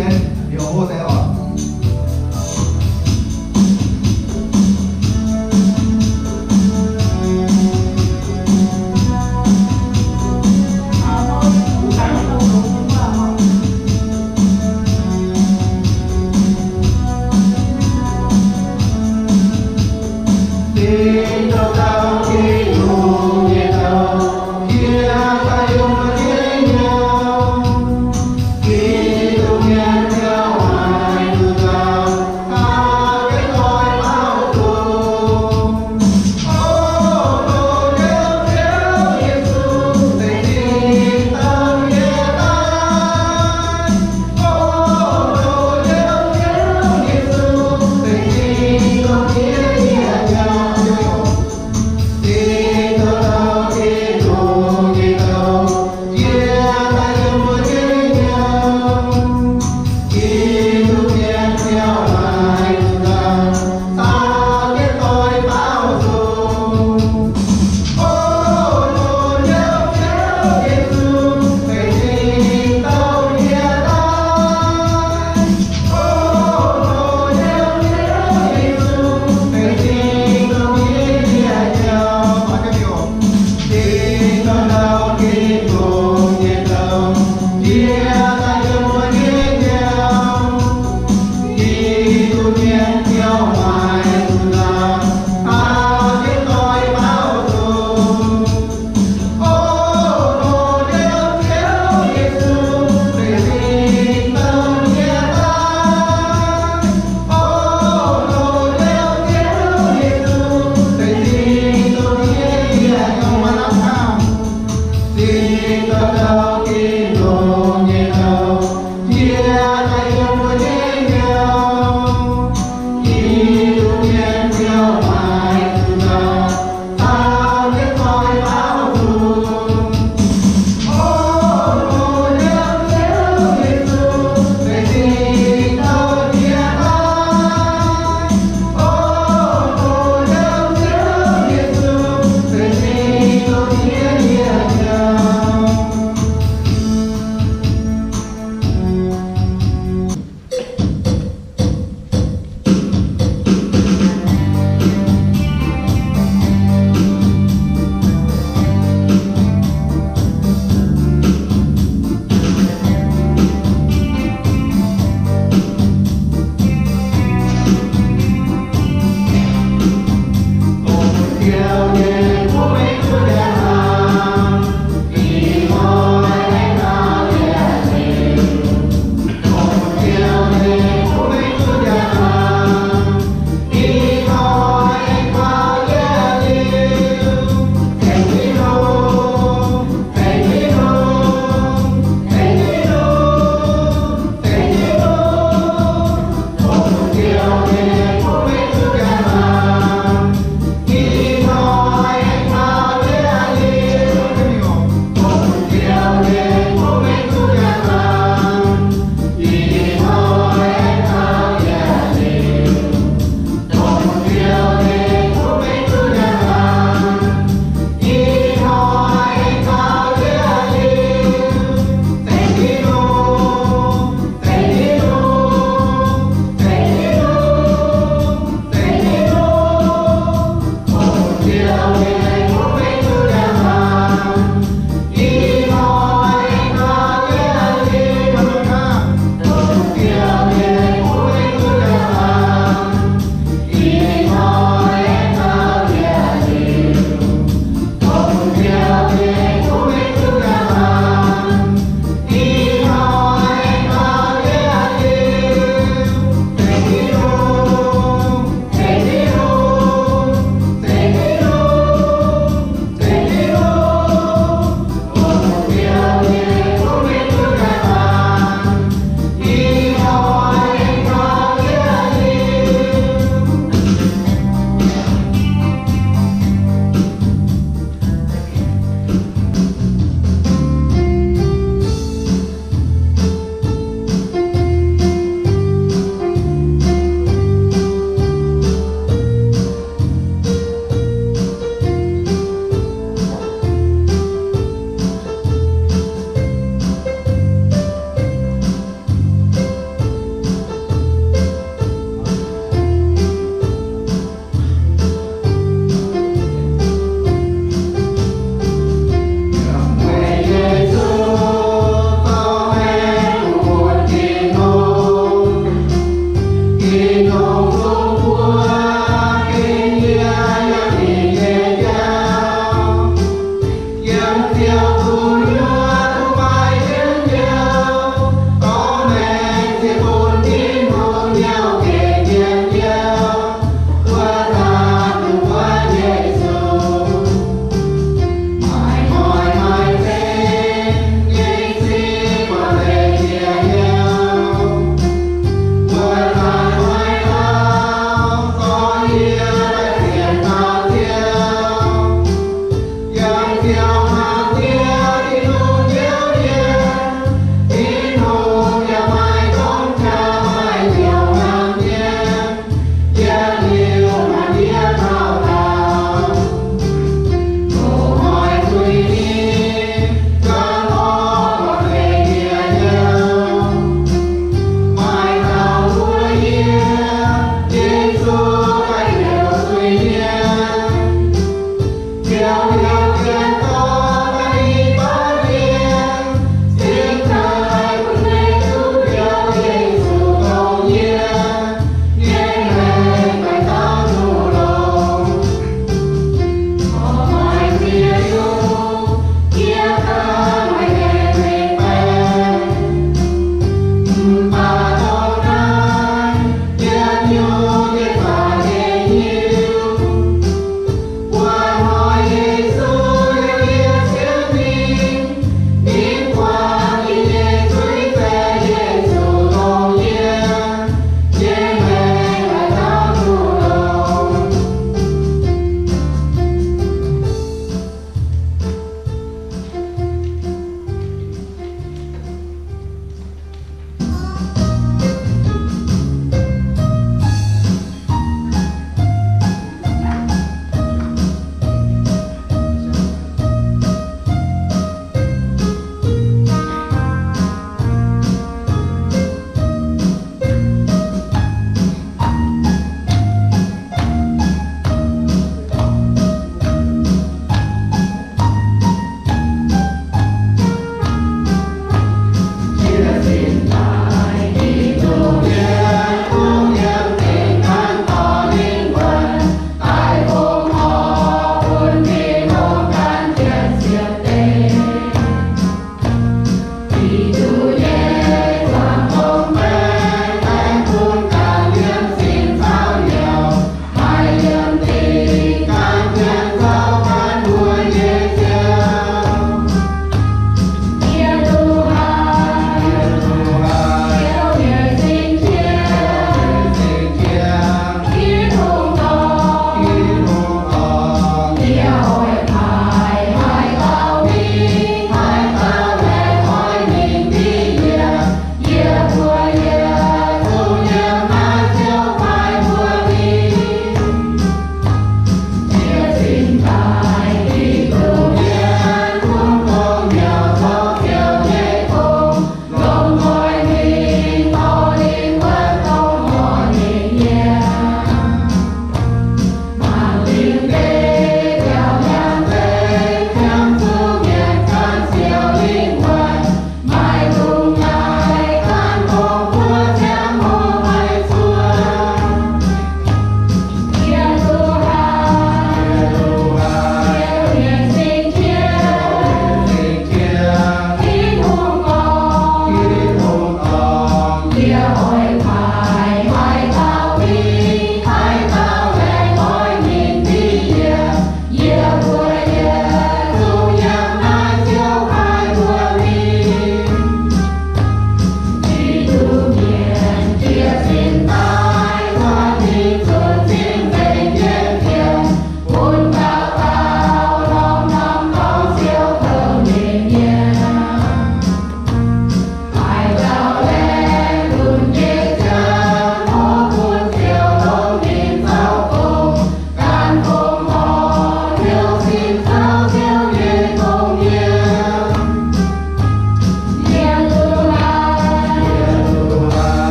Mienh hlo daaih oc.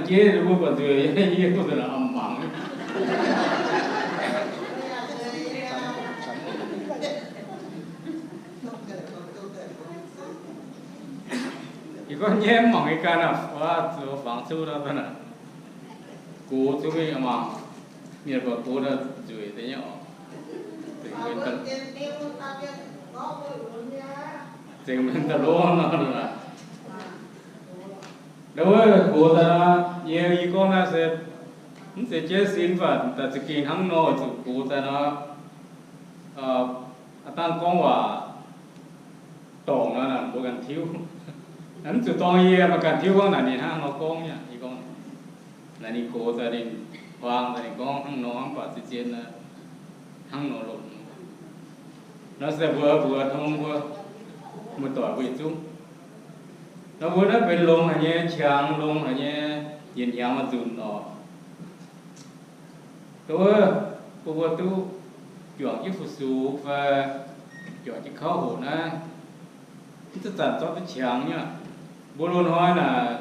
jeiv mbuo buatc nzueic, yie mbuo zuqc mangc. Yie gorngv nyei mv mangc nyei ganh aac, zoux fangx cuv nor, gox cuv mingh mangc, mienh buatc gox daaih nzueic deix nyei oc. Zengc mbenc da'lov nor. Ndau wuov gox daaih nor, yie, yie gorngv naaiv se mv zeiz jienv sin, mv baac daaih za'gengh hnangv nor, zuqc gox daaih nor, aa, dangh gorngv waac dorngc nor, mbuo ganh tiuv. Mv zuqc dorngc yie, maaih ganh tiuv gorngv naaic ninh hnangv nor gorngv nyei. Yie gorngv naaic ninh gox daaih ninh huaang daaih ninh gorngv hnangv nor, mv baac zien-zien hnangv nor longx. Nor se mbuo, mbuo tong mbuo muoz-doic mbuo yietc zungv. Nor mbuo naaiv benx longx haic nyei qangx, longx haic nyei yietc hnyangx maaih nzunc oc. Dongh wuov, bun mbuo duqv juangc jienv fu-sux fai juangc jienv kauv hoqc naaiv, mv zanc-zanc zorqv duqv qangx nyei. Mbuo loz-hnoi naaic,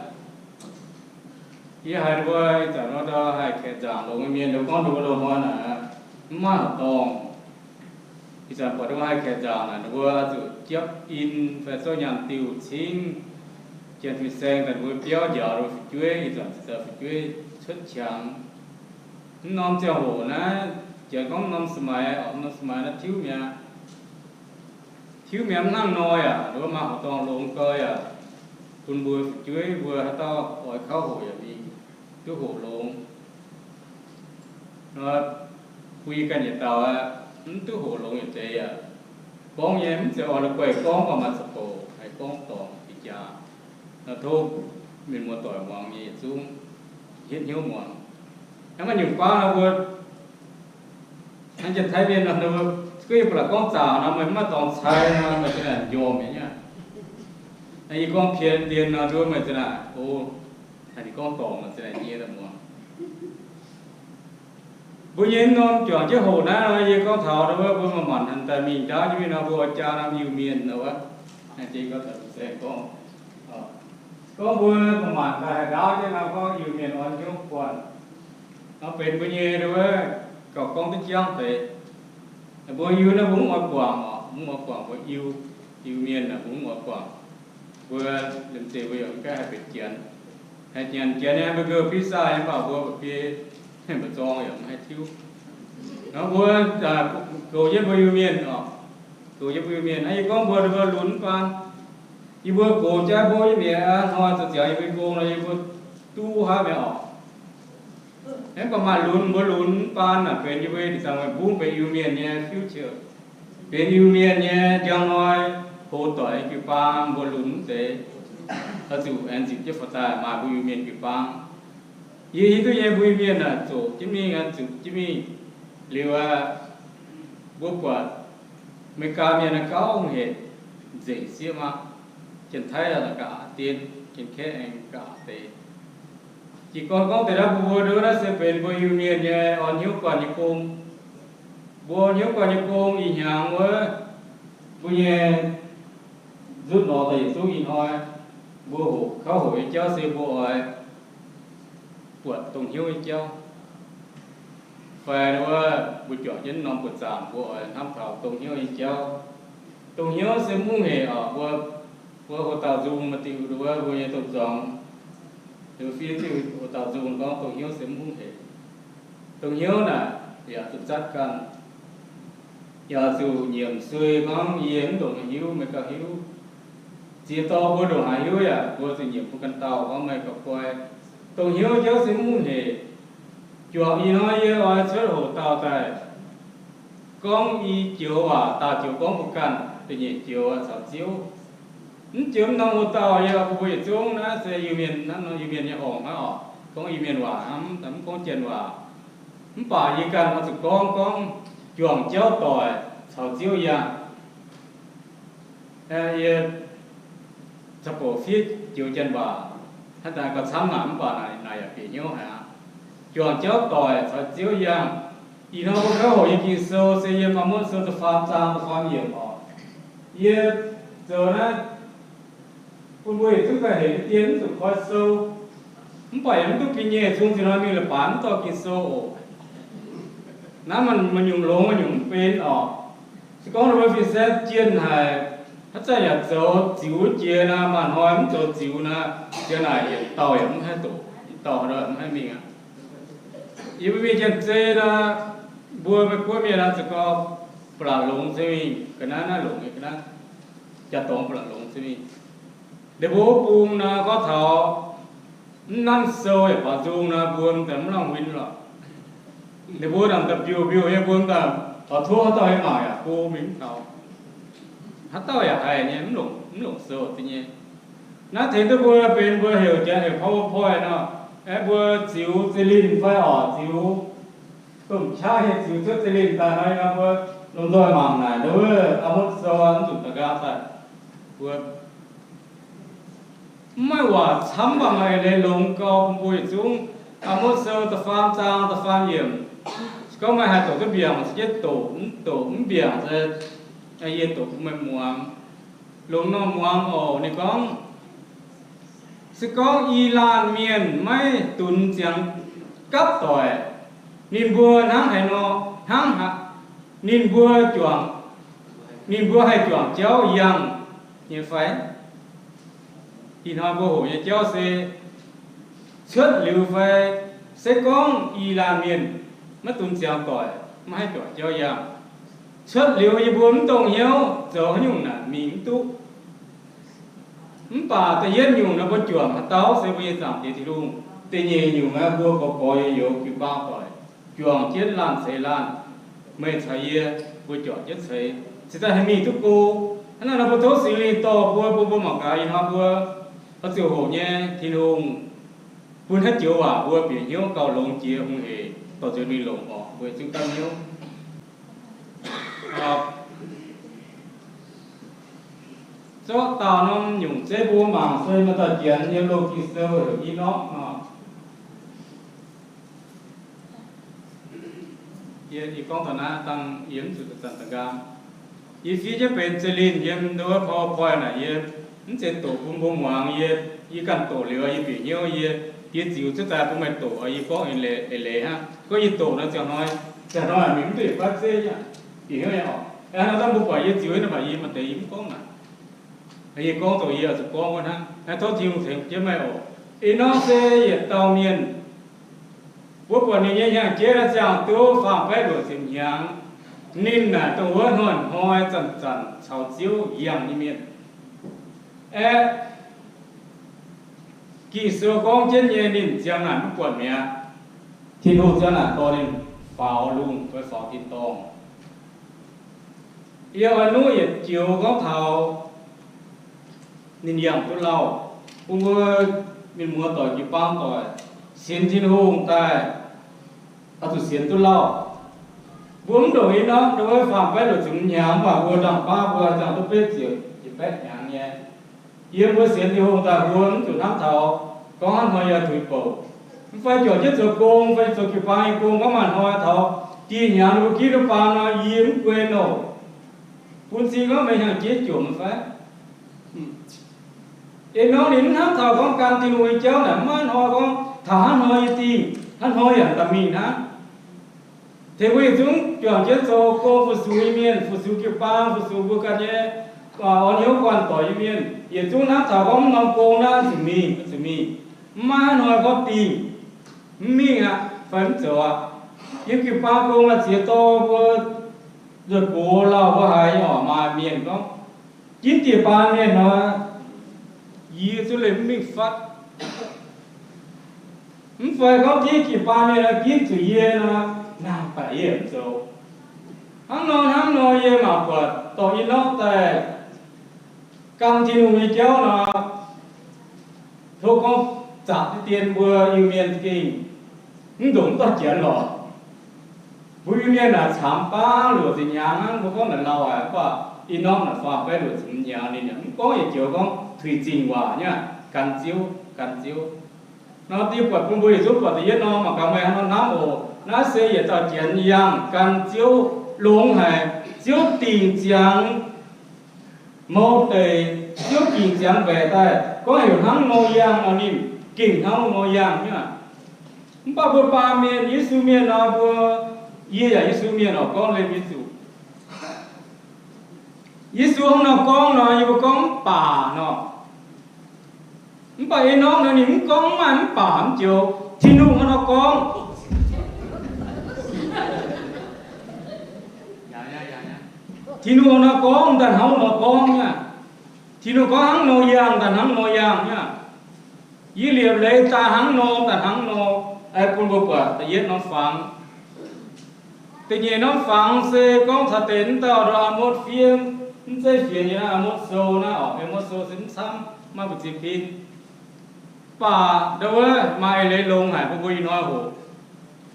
yie haiz mbuo ih zanc nor ndau haih kaeqv nzaangc longx nyei mienh, ninh gorngv mbuo loz-hnoi naaic mv maaih haaix dorngh. Ih zanc buatc ninh mbuo haih kaeqv nzaangc naaic, ninh mbuo zuqc japv in fai zorqv nyaanh diuh cingv, janx-fin-saeng daaih ninh mbuo biauv njaaux ninh mbuo fu'jueiv, ih zanc ziouc fu'jueiv cuotv qangx. Mv norm ziangh hoc naaiv, janx gorngv mv norm ສະໄໝ, mv norm ສະໄໝ naaiv tiuv mi'aqv. Tiuv mi'aqv, mv hnangv nor yaac ninh mbuo maaih haaix dorngh longx gau yaac bun mbuo fu'jueiv mbuo haaix dauh oix kauv hoqc yaac mingh duqv hoqc longx. Nor bun yie ganh yietc dauh aqv, mv duqv hoqc longx yietc deix yaac gorngv nyei, mv zeiz oix la'guaih gorngv, mv baac maaih za'bouc haih gorngv dorngc jiex jaax. Nor tov mienh muoz-doic muangx nyei yietc zungv hietv hnyouv muangx. Hnangv maaih nyungc baav nor mbuo hnangv Janx-Taiv mienh nor, mbuo guei ba'laqc gorngv zaqc nor, meih mv maaih dorngx cai nor, meih za'naaic njormh nyei aqv. Yie gorngv pien dien nor, nduov meih za'naaic, o, haiz ninh gorngv dorngc nor, za'naaic nyie daaih muangx. Mbuo nyei norm juangc jienv hoqc naaiv nor, yie gorngv taux nor, mbuo maaih maanc haaix daaih mingh ndaauv jienv mingh nor, mbuo oix jaa norm Iu-Mienh nor wuov. Naaiv se gorngv taux Iu-Mienh gorngv, gorngv mbuo maaih maanc daaih haih ndaauv jienv nor, gorngv Iu-Mienh orn hnyouv guanh nor, benx mbuo nyei wuov gauh gorngv duqv jangv deix. Mbuo Iu naaiv mbuo mv oix guangc oc, mv oix guangc mbuo Iu, Iu-Mienh naaic mbuo mv oix guangc. Mbuo liemh zeih mbuo yaac mv gaengh haih benx Janx. Haih Janx, Janx nyei mbuo gouv pisa nyei, mv baac mbuo mba'biei mbu'zorng yaac mv haih tiuv. Nor mbuo goux jienv mbuo Iu-Mienh oc, goux jienv mbuo Iu-Mienh. Naaiv yie gorngv mbuo, mbuo lunx mv baan. Yie mbuo gox jaav mbuo nyei mi'aqv, hnoi zoux ziangx yie mbuo gong nor, yie mbuo duqv haaix mi'aqv oc. Mv baac maaih lunx, mbuo lunx mv baan naaic benx yie mbuo ih zanc meih mbungv benx Iu-Mienh nyei future, benx Iu-Mienh nyei njang hnoi, hlo doic jiu-baang mbuo lunx mv deix, oix zuqc aengx nzipc jienv faaux daaih maaih mbuo Iu-Mienh jiu-baang. Yie hiuv duqv nyei mbuo Iu-Mienh naaic zoqc jienv mingh, zuqc jienv mingh. Liuz aqv, mbuo buatc America mienh naaiv gauh hec nzengc sieqv maah. Janx-Taiv naaic ga'aqc dien, Janx-Kaeqv aengx ga'aqc deix. Jiez gorn gorngv deix naaiv mbuo, mbuo nduov naaiv se benx mbuo Iu-Mienh nyei orn hnyouv guanh nyei gong. Mbuo orn hnyouv guanh nyei gong ih hnyangx wuov, mbuo nyei nzutv lorz daaih yietc zungv ih hnoi, mbuo hoqc kauv hoqc nyei jauv se mbuo oix buatc dongh hnyouv nyei jauv. Fai wuov mbuo juangc jienv norm buoqc zaangc mbuo oix hnamv taux dongh hnyouv nyei jauv. Dongh hnyouv se mv hungh hec oc. Mbuo, mbuo houx dauh nzung maaih diuh wuov mbuo nyei domh nzorngx, liuz fiev diuh houx dauh nzung gorngv dongh hnyouv se mv hungh hec. Dongh hnyouv naaic yaac zuqc zatv ganh, yaac zuqc nyiemc sui gorngv yie mv ndongc haaix hiuv, meih gauh hiuv. Ziex dorh mbuo ndongc haaix hiuv yaac mbuo zuqc nyiemc bun ganh dauh gorngv meih gauh guai. Dongh hnyouv jauv se mv hungh hec. Juangc ih hnoi yie oix cuotv hoqc dauh daaih gorngv i joux waac, daauh joux gorngv mbuo ganh, da'nyeic joux caux Ziouv. Mv joux mv norm houx dauh yie oix bun mbuo yietc zungv, naaiv se Iu-Mienh, naaiv norm Iu-Mienh nyei horngc naaiv oc. Gorngv Iu-Mienh waac hnangv, mv gorngv Janx waac. Mv baac yie ganh oix zuqc gorngv, gorngv juangc jauv doic caux Ziouv yangh. Yie caux bouc fiev joux Janx waac, hnangv daaih gauh camv naaic, mv baac naaic, naaic yaac bieqc hnyouv haic aqv. Juangc jauv doic caux Ziouv yangh. Ih hnoi mbuo gauh hoqc nyei Ging-Sou se yiem Maamotv Sou da'faam zaang da'faam yiemc oc. Yie zoux naaiv bun mbuo yietc zungv gauh hec dien, mv zuqc koi sou. Mv baac yaac mv duqv ga'nyiec, zungv zinh hnoi mingh la'baanx mv dorh Ging-Sou oc. Naaiv maaih nyungc longx, maaih nyungc mv benx oc. Se gorngv ninh mbuo fin-saeng jienh haic, haaix zanc yaac zoux ziux jiex nor, maaih hnoi mv zoux ziux nor, ziux naaic yietc dauh yaac mv haih doqc, yietc dauh mv haih mingh aqv. Yie mbuo mingh janx-zei nor, mbuo Meiv Guoqv mienh nor, za'gengh ba'laqc longx se mingh ga'naaiv, naaiv longx nyei ga'naaiv, jaa-dorngx ba'laqc longx se mingh. Ninh mbuo wuov bung nor, gorngv taux mv nanv sou yaac faaux nzung nor, mbuo m'daaih mv lamh huin lorqc. Ninh mbuo naaic da'biouh mbiouh nyei, mbuo m'daaih taux tov haaix dauh nyei mangc yaac go mingh mv taux. Haaix dauh yaac haiz nyei, mv longc, mv longc sou deix nyei. Naaiv tengx duqv mbuo benx mbuo heuc janx heuc PowerPoint nor, aeqv, mbuo ziux za'linh fai oc, ziux domh qaqv nyei, ziux cuotv za'linh daaih nor, mbuo lomh nzoih mangc naaic, wuov Aa^motv Sou mv zuqc da'nqaang daaih. Mbuo mv maaih waac camv, mv baac maaih eix leiz longx gau bun mbuo yietc zungv. Aa^motv Sou da'faam zaang da'faam yiemc. Se gorngv meih haih doqc duqv mbiaangc, se jienv doqc, mv doqc mv mbiaangc se yie doqc bun meih muangx. Longx nor muangx oc. Ninh gorngv, se gorngv i laanh mienh maiv dunx ziangx gapv doic, ninh mbuo hnangv haaix nor, hnangv haaix, ninh mbuo juangc, ninh mbuo haih juangc jauv yangh nyei fai? Ih hnoi mbuo hoqc nyei jauv se cuotv liuz fai? Se gorngv i laanh mienh maiv dunx ziangx doic, maiv haih juangc jauv yangh, cuotv liuz yie mbuo mv dongh hnyouv zoux haaix nyungc naaic mingh mv duqv. Mv baac da'yietv nyungc nor mbuo juangc haaix dauh se mbuo nyei Zaangc Diex Tin-Hungh. Da'nyeic nyungc aeqv, mbuo gorx-gorx youz-youz jiu-baang doic, juangc jienv laanh ceix laanh, meih caux yie, mbuo juangc jienv ceix, cingx daaih haih mingh duqv go. Hnangv naaiv nor mbuo tov Singx Lingh dorh mbuo, bun mbuo mangc gaax ih hnoi mbuo oix zuqc hoqc nyei Tin-Hungh bun haaix joux waac mbuo bieqc hnyouv gauh longx jiex hungh hec, dorh nzuonx mingh longc orqc, mbuo zungv dapv hnyouv. Zorqv dauh norm nyungc zeiv bun mbuo mangc se maaih dauh janx yiem loz Ging-Sou heuc Enorkv nor. Yie, yie gorngv daaih naaiv dangh yie mv zuqc zanc da'nqaang. Yie fiev jienv benx za'linh yiem wuov PowerPoint naaic, yie mv zeiz doqc bun mbuo muangx. Yie, yie ganh doqc liuz yie bieqc hnyouv, yie, yie ziux cuotv daaih bun meih doqc. Yie gorngv eix leiz hnangv. Gorngv yie doqc nor ziangh hnoi, ziangh hnoi mingh mv duqv yietc faiv zeiv nyei, bieqc hnyouv nyei oc. Hnangv naaiv mbuo buatc yie ziux naaiv, mv baac yie maaih deix yie mv gorngv naaic. Yie gorngv dongh yie oix zuqc gorngv wuov hnangv. Tov Tin-Hungh tengx jienv meih oc. Ih norm se yietc dauh mienh, mbuo buatc ninh nyei hnyangx-jeiv naaiv ziangh duqv faam-baeqv luoqc ziepc hnyangx. Ninh naaic dongh wuov hnoi-hnoi zanc-zanc caux Ziouv yangh nyei mienh. Aeqv, Ging-Sou gorngv jienv nyei ninh ziang naaic mv buatc mi'aqv. Tin-Hungh ziang naaic dorh ninh faaux lungh fai faaux tin-dorngh. Yie oix nuqv yietc joux gorngv taux ninh yangh duqv lauh, bun mbuo mienh muoz doic jiu-baang doic sienx Tin-Hungh daaih oix zuqc sienx duqv lauh. Mbuo mv ndongc Enorkv wuov faam-baeqv luoqc ziepc hnyangx, mv baac mbuo ndaam-baav mbuo ziangh duqv betv ziepc, ziepc baeqv hnyangx nyei. Yiem mbuo sienx Tin-Hungh daaih mbuo mv zuqc hnamv taux gorngv hnangv hnoi yie tuix bouc, mv fai juangc jienv zoux gong fai zoux jiu-baang nyei gong, gorngv maaih hnoi taux dieh hnyangx ninh mbuo ginv duqv baang nor, yie mv guen oc. Bun cing gorngv meih hnyangx-jeiv jomc fai? Enorkv ninh mv hnamv taux gorngv gan Tin-Hungh nyei jauv naaic, mv maaih hnoi gorngv taux hnangv hnoi nyei dingh, hnangv hnoi yaac daaih mingh hnangv. Tengx mbuo yietc zungv juangc jienv zoux gong fu-sux nyei mienh, fu-sux jiu-baang, fu-sux mbuo ganh nyei orn hnyouv guanh doic nyei mienh, yietc zungv hnamv taux gorngv mv norm gong naaiv zuqc mingh, zuqc mingh. Mv maaih hnoi gorngv dingh, mv mingh aqv fai mv zoux aqv. Yiem jiu-baang gong maaih ziex dorh mbuo nzuonx gox lauh mbuo haiz nyei oc, maaih mienh gorngv, ginv dieh baan mienh nor, yie zungv leih mv mingh fatv. Mv fai gorngv ginv jiu-baang mienh nor, ginv zuqc yie nor, naaic daaih yie mv zoux. Hnangv nor hnangv nor yie mangc buatc dorh Enorkv daaih gan Tin-Hungh nyei jauv nor, tov gorngv zaqc dien mbuo Iu-Mienh za'gengh mv ndongc mv dorh janx lorqc. Mbuo Iu-Mienh naaic caamx baav luoqc ziepc hnyangx hnangv, mbuo gorngv naaic lauh haic, mv baac Enorkv naaic faam-baeqv luoqc ziepc hnyangx ninh yaac mv gorngv yietc joux gorngv tuix zingh waac nyei, gan Ziouv, gan Ziouv. Nor yie buatc bun mbuo yietc zungv buatc da'yietv norm mangc gaax meih hnangv nor hnamv oc. Naaiv se yietc dauh janx yangh gan Ziouv longx haic. Ziouv dingc ziangx mouz deic, Ziouv dingc ziangx mbaeqc daaih, gorngv heuc hnangv nor yangh nor ninh gengh hnangv nor yangh nyei aqv. Mv baac mbuo baamh mienh, Yesu mienh nor, mbuo, yie yaac Yesu mienh oc, gorngv liemh Yesu. Yesu hnangv nor gorngv nor, yie mbuo gorngv mv baac nor. Mv baac ei norm nor ninh mv gorngv, mv maaih mv baac mv joux. Tin-Hungh hnangv nor gorngv. Tin-Hungh hnangv nor gorngv, daaih hnangv nor gorngv nyei. Tin-Hungh gorngv hnangv nor yangh, daaih hnangv nor yangh nyei. Yie liepc leiz daaih hnangv nor, daaih hnangv nor, bun mbuo buatc da'yietv norm fangx. Da'nyeic norm fangx se gorngv taux deix mv dauh ndau Aa^motv fiev, mv zeiz fienx nyei naaiv Aa^motv Sou naaiv oc. Aa^motv Sou se mv camv, maiv mbu'ziex pin. Mv baac ndau wuov maaih eix leiz longx haic bun mbuo ih hnoi hoqc.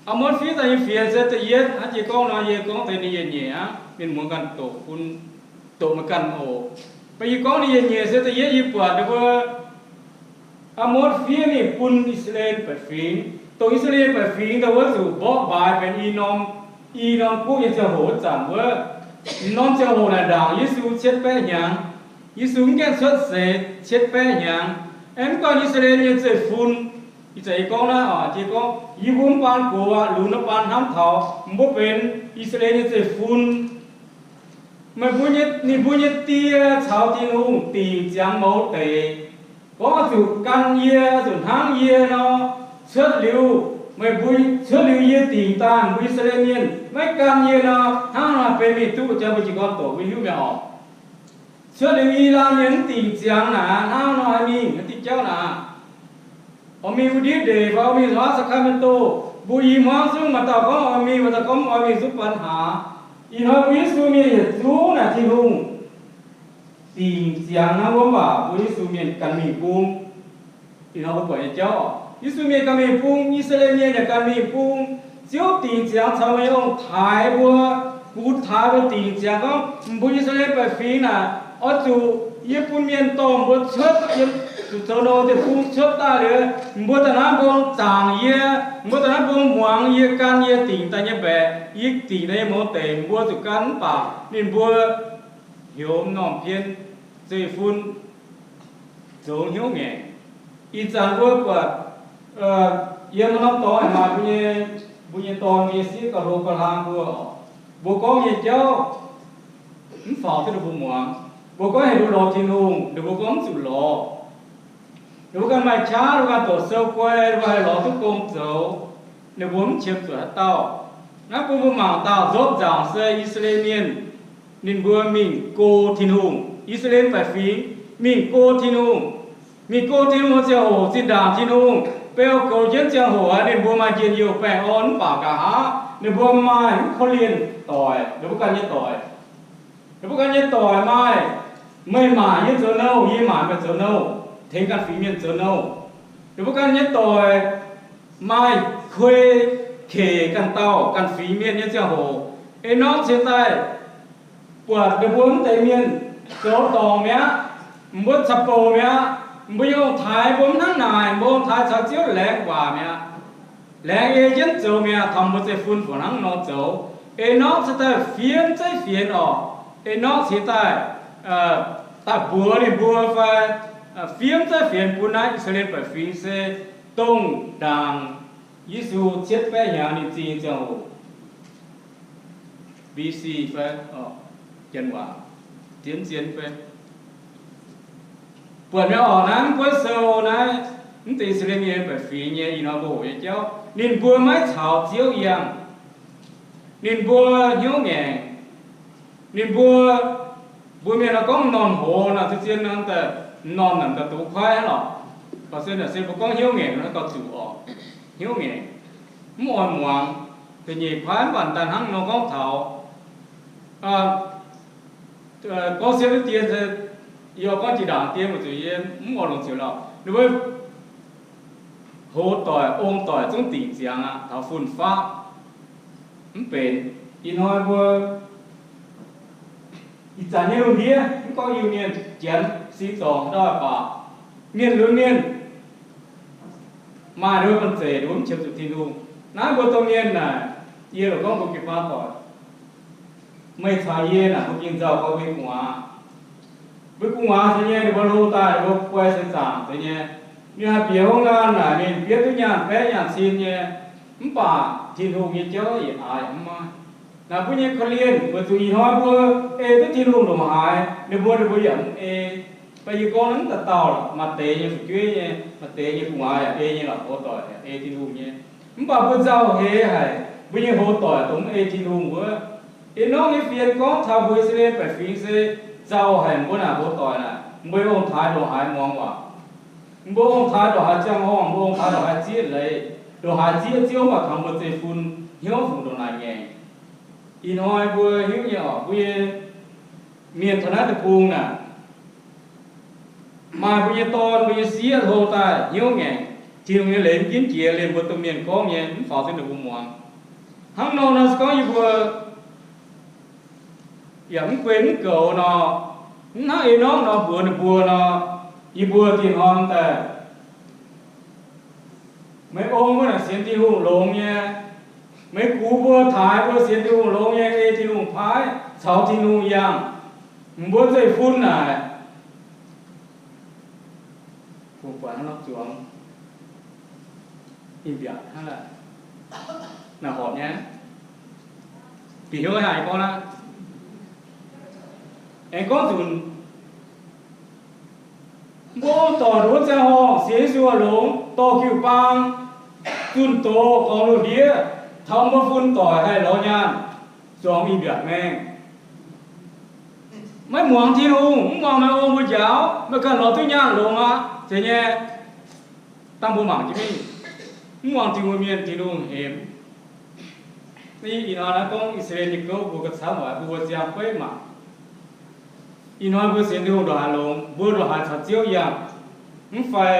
Aa^motv fiev daaih nyei fienx se da'yietv aqv. Jiex gorngv nor yie gorngv deix ninh yietc nyeic aqv, mienh muoz ganh doqc bun, doqc meih ganh oc. Mv baac yie gorngv ninh yietc nyeic se da'yietv, yie buatc ndau wuov Aa^motv fiev mingh bun I^saa^laa^en Baeqc Fingx, dongh I^saa^laa^en Baeqc Fingx ndau wuov zuqc mborqv mbaaix benx i norm, i norm guoqv nyei ziangh hoc wuov zanc wuov, norm ziangh hoc naaic ndaangc Yesu cietv baeqv hnyangx. Yesu mv gaengh cuotv seix cietv baeqv hnyangx. Aeqv, mv gorngv I^saa^laa^en nyei zeiv-fun, ih zanc yie gorngv naaiv oc, jiex gorngv yie mbuo mv baan gox aqv, lunx nor baan hnamv taux mbuo benx I^saa^laa^en nyei zeiv-fun. Meih mbuo nyei, ninh mbuo nyei die caux Tin-Hungh dingc ziangx mouz deix, gorngv oix zuqc gan yie, oix zuqc hnangv yie nor, cuotv liuz, meih mbuo cuotv liuz yie dingc daaih, mbuo I^saa^laa^en Mienh maiv gan yie nor, hnangv nor benx mingh duqv jaa mbuo jiez gorn doqc mbuo hiuv mi'aqv oc. Cuotv liuz i laanh mienh mv dingc ziangx naaic, hnangv nor haih mingh diuh jauv naaic. Oix mingh wuov ndiev ndeic fai oix mingh nzuonx Sacramento, mbuo i hmuangv zungv maaih dauh gorngv oix mingh, maaih dauh gorngv mv oix mingh, zungv baan haaix. Ih hnoi mbuo Yesu Mienh yietc zungv naaic Tin-Hungh dingc ziangx hnangv wuov mv baac mbuo Yesu Mienh ganh mingh bung. Ih hnoi mbuo buatc nyei jauv, Yesu Mienh ganh mingh bung, I^saa^laa^en Mienh yaac ganh mingh bung. Ziouv dingc ziangx caux meih nyei ong-taaix mbuo, gu taaix mbuo dingc ziangx gorngv, mbuo I^saa^laa^en Baeqc Fingx naaic, oix zuqc yie bun mienh dorh mbuo cuotv, yie zuqc zoux nouh deic-bung cuotv daaih liuz, mbuo daaih naaiv mbong zaangc yie, mbuo daaih naaiv mbong muangx yie, gan yie dingc daaih nyei mbaeqc, yie dingc daaih nyei mouz deic, mbuo zuqc gan mv baac ninh mbuo heuc m'normh pien zeiv-fun zoux hnyouv ngaengc. Ih zanc mbuo buatc yiem norm dorngx maaih mbuo nyei, mbuo nyei dorn, mbuo nyei sieqv gauh hlo gauh hlang mbuo oc. Mbuo gorngv nyei jauv mv faaux duqv ninh mbuo muangx. Mbuo gorngv heuc ninh mbuo lorz Tin-Hungh, ninh mbuo gorngv mv zuqc lorz. Ninh mbuo ganh maaih qaqv, ninh mbuo ganh doqc sou guai, ninh mbuo haih lorz duqv gong zoux. Ninh mbuo mv qiemx zuqc haaix dauh. Naaiv bun mbuo mangc dauh nzopv nzaangc se I^saa^laa^en Mienh, ninh mbuo mingh go Tin-Hungh. I^saa^laa^en Baeqc Fingx mingh go Tin-Hungh. Mingh go Tin-Hungh ziangh hoc, zinh ndaangc Tin-Hungh beu goux jienv ziangh hoc aqv, ninh mbuo maaih njien-youh baengh orn mv baac nqa'haav ninh mbuo maaih mv korv-lienh doic, ninh mbuo ganh nyei doic. Ninh mbuo ganh nyei doic maaih, meih maaic yie zoux nouh, yie maaic meih zoux nouh, tengx ganh fingx mienh zoux nouh. Ninh mbuo ganh nyei doic maaih kuei kec ganh dauh ganh fingx mienh nyei ziangh hoc, eix norm cingx daaih buatc ninh mbuo mv deix mienh zoux dorngc mi'aqv, mbuo caux bouc mi'aqv, mbuo nyei ong-taaix mbuo mv hnangv naaic, mbuo ong-taaix caux Ziouv laengz waac mi'aqv. Laengz ei jienv zoux mi'aqv, taux mbuo zeiv-fun fungc hnangv nor zoux. Eix norm cingx daaih fiev mv zeiz fienx oc. Eix norm cingx daaih daaih mbuox ninh mbuo fai fiev mv zeiz fienx bun naaiv I^saa^laa^en Baeqc Fingx se dongh ndaangc Yesu cietv baeqv hnyangx ninh zingh nyei ziangh hoc, B C fai, janx waac, zien zien fai. Buatc mi'aqv oc, naaiv mv buonv sou naaiv, mv deix I^saa^laa^en Mienh baeqc fingx nyei ih hnoi mbuo hoqc nyei jauv, ninh mbuo maiv caux Ziouv yangh. Ninh mbuo hnyouv ngaengc. Ninh mbuo, mbuo mienh nor gorngv m'normh hoz nor, zien-zien nor, m'normh naaic dongh kuaaiv hnangv lorqc. Gauh se naaic se mbuo gorngv hnyouv ngaengc nor gauh zuqc oc. Hnyouv ngaengc, mv oix muangx. Da'nyeic kuaaiv mv baac daaih hnangv nor gorngv taux gorngv siepv wuov dien se, yie gorngv jiex ndaangc dien weic zuqc yie mv oix longc ziouc lauh. Ninh mbuo hoz doic, ong doic zungv dingc ziangx aqv, taux fun-faqv mv benx. Ih hnoi mbuo ih zanc nyei lungh ndiev, mv gorngv Iu-Mienh, Janx, sing zorngc ndau baac, mienh lunx mienh maaih ninh mbuo banh zeic, ninh mbuo mv qiemx zuqc Tin-Hungh. Naaiv mbuo domh mienh naaic, yie loc gorngv mbuo jiu-baang doic, meih caux yie naaic mbuo ging nzauh gorx mbuo nyei gu'nguaaz. Mbuo gu'nguaaz se nyei, ninh mbuo hlo daaih ninh mbuo guai se zaangc se nyei. Ninh haih bieqc haaix laanh naaic, ninh bietv duqv nyaanh baeqv nyaanh cin nyei, mv baac Tin-Hungh nyei jauv yietc aaix yaac mv maaih. Naaic mbuo nyei korv-lienh weic zuqc ih hnoi mbuo ei duqv Tin-Hungh ndongc haaix, ninh mbuo ninh mbuo yaac mv ei. Mv baac yie gorngv mv dauh dauh, maaih deix nyei fu'jueiv nyei, maaih deix nyei gu'nguaaz yaac ei nyei lorqc, houx doic yaac ei Tin-Hungh nyei. Mv baac mbuo nzauh heix haic, mbuo nyei houx doic dongh mv ei Tin-Hungh wuov. Ih norm nyei fienx gorngv taux mbuo Israel baeqc fingx se nzauh haic, mbuo naaic houx doic naaic, mbuo ong-taaix ndongc haaix muangx waac. Mbuo ong-taaix ndongc haaix ziangh horngh, mbuo ong-taaix ndongc haaix zieqv leiz, ndongc haaix zieqv ziouv mv baac taux mbuo zeiv-fun hnyouv fungc ndongc naaic ngaengc. Ih hnoi mbuo hiuv nyei oc, mbuo nyei mienh taux naaiv deic-bung naaic, maaih mbuo nyei dorn, mbuo nyei sieqv hlo daaih hnyouv ngaengc, Tin-Hungh nyei leiz mv ginv jiex, liemh mbuo domh mienh gorngv nyei mv faaux duqv ninh mbuo muangx. Hnangv nor nor se gorngv yie mbuo yaac mv guei mv goux nor, mv hnangv ei norm nor mbuox ninh mbuo nor, yie mbuo dinh hnoi daaih meih ong mbuo naaic sienx Tin-Hungh longx nyei. Meih gux mbuo, taaix mbuo sienx Tin-Hungh longx nyei, ei Tin-Hungh paaiv, caux Tin-Hungh yangh. Mbuo zeiv-fun naaic, buatc hnangv nor zuangx, ih mbiaatc hnangv, naaic horpc nyei. Bieqc hnyouv haic gorngv naaiv, aengx gorngv zunc mbuo ong-dorc wuov ziangh horngh sienx Yesu longx, dorh jiu-baang, zunh doz, gorngv lungh ndiev, taux mbuo fun doic haih lorz nyaanh, zuangx ih mbiaatc maengh. Maiv muangx Tin-Hungh, mv muangx meih ong mbuo njaaux, meih ganh lorz duqv nyaanh longx aqv. Zeiz nyei, dangh mbuo mangc jienv mingh, mv muangx Tin-Hungh mienh Tin-Hungh hemx. Ih hnoi naaiv gorngv I^saa^laa^en nyei gouv mbuo gauh camv oc, mbuo ziangh beiv mangc. Ih hnoi mbuo sienx Tin-Hungh ndongc haaix longx, mbuo ndongc haaix caux Ziouv yangh, mv fai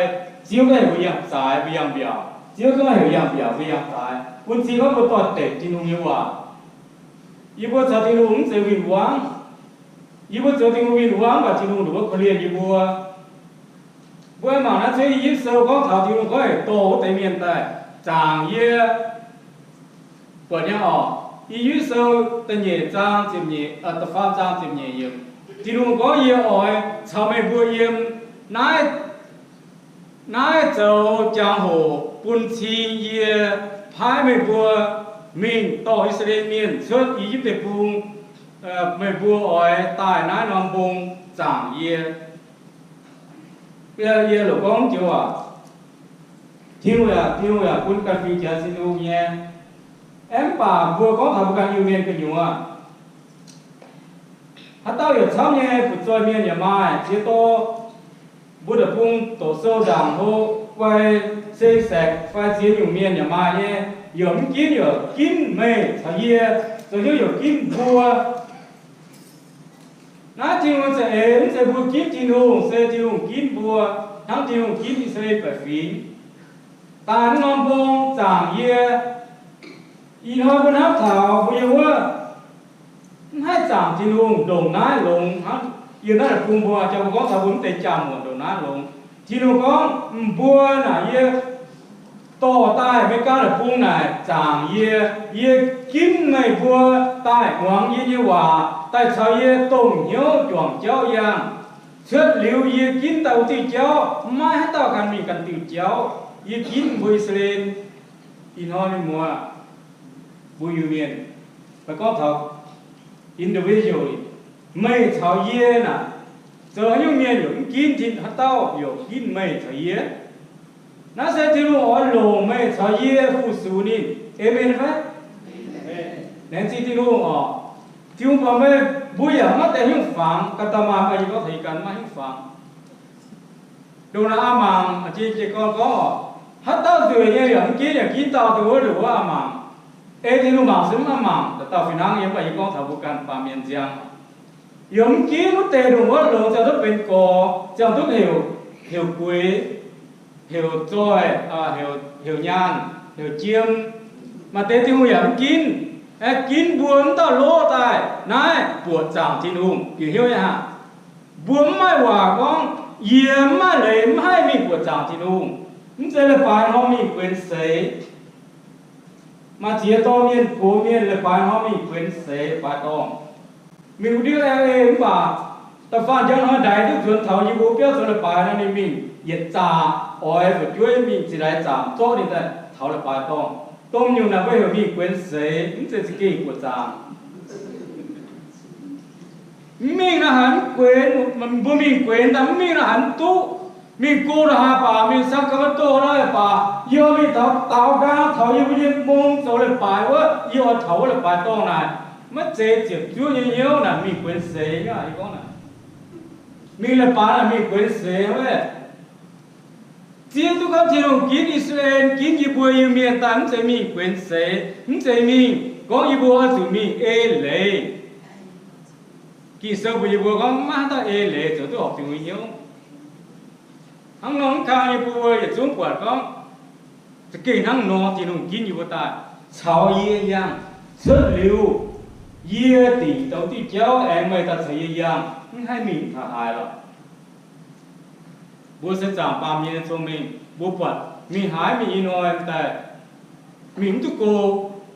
Ziouv ganh heuc mbuo yangh zaaix, mbuo yangh mbiaauc, Ziouv ganh heuc yangh mbiaauc, mbuo yangh zaaix, bun cing gorngv mbuo dorh deix Tin-Hungh nyei waac. Yie mbuo caux Tin-Hungh mv zeiz win-wangv. Yie mbuo zoux Tin-Hungh win-wangv, mv baac Tin-Hungh ndongc wuov korv-lienh yie mbuo. Mbuo mangc naaiv cuotv I Yi^fv Sou gorngv taux Tin-Hungh gorngv heuc dorh wuov deix mienh daaih zaangc yie. Buatc nyei oc, I Yi^fv Sou da'nyeic zaang ziepc nyeic, da'faam zaang ziepc nyeic yiemc. Tin-Hungh gorngv, yie oix caux meih mbuo yiem naaiv, naaiv zoux jangx-hoc bun cing yie paaiv meih mbuo mingh dorh I^saa^laa^en Mienh cuotv I^yipv Deic-Bung. Meih mbuo oix daaih naaiv norm mbong zaangc yie. Yie loc gorngv joux aac, Tin-Hungh yaac, Tin-Hungh yaac bun ganh fingx Janx sienx Tin-Hungh nyei. Aeqv, mv baac mbuo gorngv taux mbuo ganh Iu-Mienh gu'nyuoz, haaix dauh yaac camv nyei, fu'zoih mienh yaac maaih. Ziex dorh mbuo deic-bung doqc sou nzaangc hlo, guai, se saeqc fai ziex nyungc mienh yaac maaih nyei. Yaac mv ginv, yaac ginv meih caux yie, zoux hnyouv yaac ginv mbuo. Naaiv Tin-Hungh za'eix, mv zeiz mbuo ginv Tin-Hungh, se Tin-Hungh ginv mbuo, hnangv Tin-Hungh ginv I^saa^laa^en baeqc fingx. Daaih naaiv norm mbong zaangc yie. Ih hnoi mbuo hnamv taux mbuo yiem wuov, mv haih zaangc Tin-Hungh ndongc naaiv longx hnangv. Yiem naaiv deic-bung mbuo jangx mbuo gorngv taux mbuo mv deix jaa-muoc ndongc naaiv longx. Tin-Hungh gorngv, mbuo naaic yie dorh daaih America deic-bung naaic zaangc yie. Yie ginv meih mbuo daaih muangx yie nyei waac, daaih caux yie dongh hnyouv juangc jauv yangh. Cuotv liuz yie ginv daaih wuov diuh jauv, maiv haaix dauh ganh mingh ganh diuh jauv. Yie ginv mbuo I^saa^laa^en. Ih hnoi mienh muoz, mbuo Iu-Mienh, meih gorngv taux individual, meih caux yie naaic, zoux haaix nyungc mienh yaac mv ginv Tin, haaix dauh yaac ginv meih caux yie. Naaiv se Tin-Hungh oix longc meih caux yie fu-sux ninh. Aamen fai? Laengz zingh Tin-Hungh oc. Tin-Hungh buatc meih mbuo yaac maiv deix hnyouv fangx, ganh daaih maaih, yie gorngv taux yie ganh maiv hnyouv fangx. Ndongc naaic a'mangc, jiez gorn gorngv oc, haaix dauh nzueic nyei yaac mv ginv, yaac ginv dauh dongh wuov, ndongc wuov a'mangc. Ei Tin-Hungh mangc se mv a'mangc, dauh dauh fih hnangv nyei, mv baac yie gorngv taux mbuo ganh baamh mienh nziang. Yaac mv ginv wuov deix ndongc wuov longx, ziangh duqv benx gorx, ziangh duqv heuc, heuc gueix, heuc zoih, heuc, heuc nyaanh, heuc jiem. Maaih deix Tin-Hungh yaac mv ginv. Aeqv, ginv mbuo mv dauh lov daaih naaiv buoqc zaangc Tin-Hungh, bieqc hnyouv nyei hnangv. Mbuo mv maaih waac gorngv, yie mv maaih leiz mv haih mingh buoqc zaangc Tin-Hungh. Mv zeiz leiz-baaix hnoi mingh guenx seix. Maaih ziex dorngx mienh, gox mienh leiz-baaix hnoi mingh guenx seix leiz-baaix dorngh. Mingh wuov diuh L A mv baac da'faanh njang hnoi ndaix duqv nzuonx taux yie mbuo biauv zoux leiz-baaix nor, ninh mingh yietc zaah. oix fu'jueiv mingh zinh ndaix zaamc zorqv ninh daaih taux leiz-baaix dorngh. Domh nyungc naaic mbuo heuc mingh guenx seix, mv zeiz za'gengh buoqc zaangc. Mv mingh nor haiz mv guenx, mbuo mingh guenx daaih, mv mingh nor haiz mv duqv. Mingh go nor haaix baac, mingh สาคริสต์ naaiv baac, yie mingh taux daaux nqaang taux yie mbuo nyei mong zoux leiz-baaix wuov, yie oix taux wuov leiz-baaix dorngh naaic. Maiv zeiz ziepc zuoqv nyei hnyouv naaic mingh guenx seix aqv. Yie gorngv naaic, mingh leiz-baaix naaic mingh guenx seix wuov. Zieqv duqv gorngv Tin-Hungh ginv I^saa^laa^en, ginv yie mbuo Iu-Mienh daaih mv zeiz mingh guenx seix, mv zeiz mingh gorngv yie mbuo oix zuqc mingh ei leiz. Ging-Sou mbuox yie mbuo gorngv maiv haaix dauh ei leiz zoux duqv horpc Tin-Hungh nyei hnyouv. Hnangv nor mv kang yie mbuo yietc zungv buatc gorngv za'gengh hnangv nor Tin-Hungh ginv yie mbuo daaih, caux yie yangh cuotv liuz, yie dingc dongh diuh jauv aengx meih daaih caux yie yangh, mv haih mingh mv taux haaix lorqc. Mbuo se zaangc baamh mienh nyei cong-mengh, mbuo buatc mingh haaix mingh ih hnoi daaih mingh mv duqv go,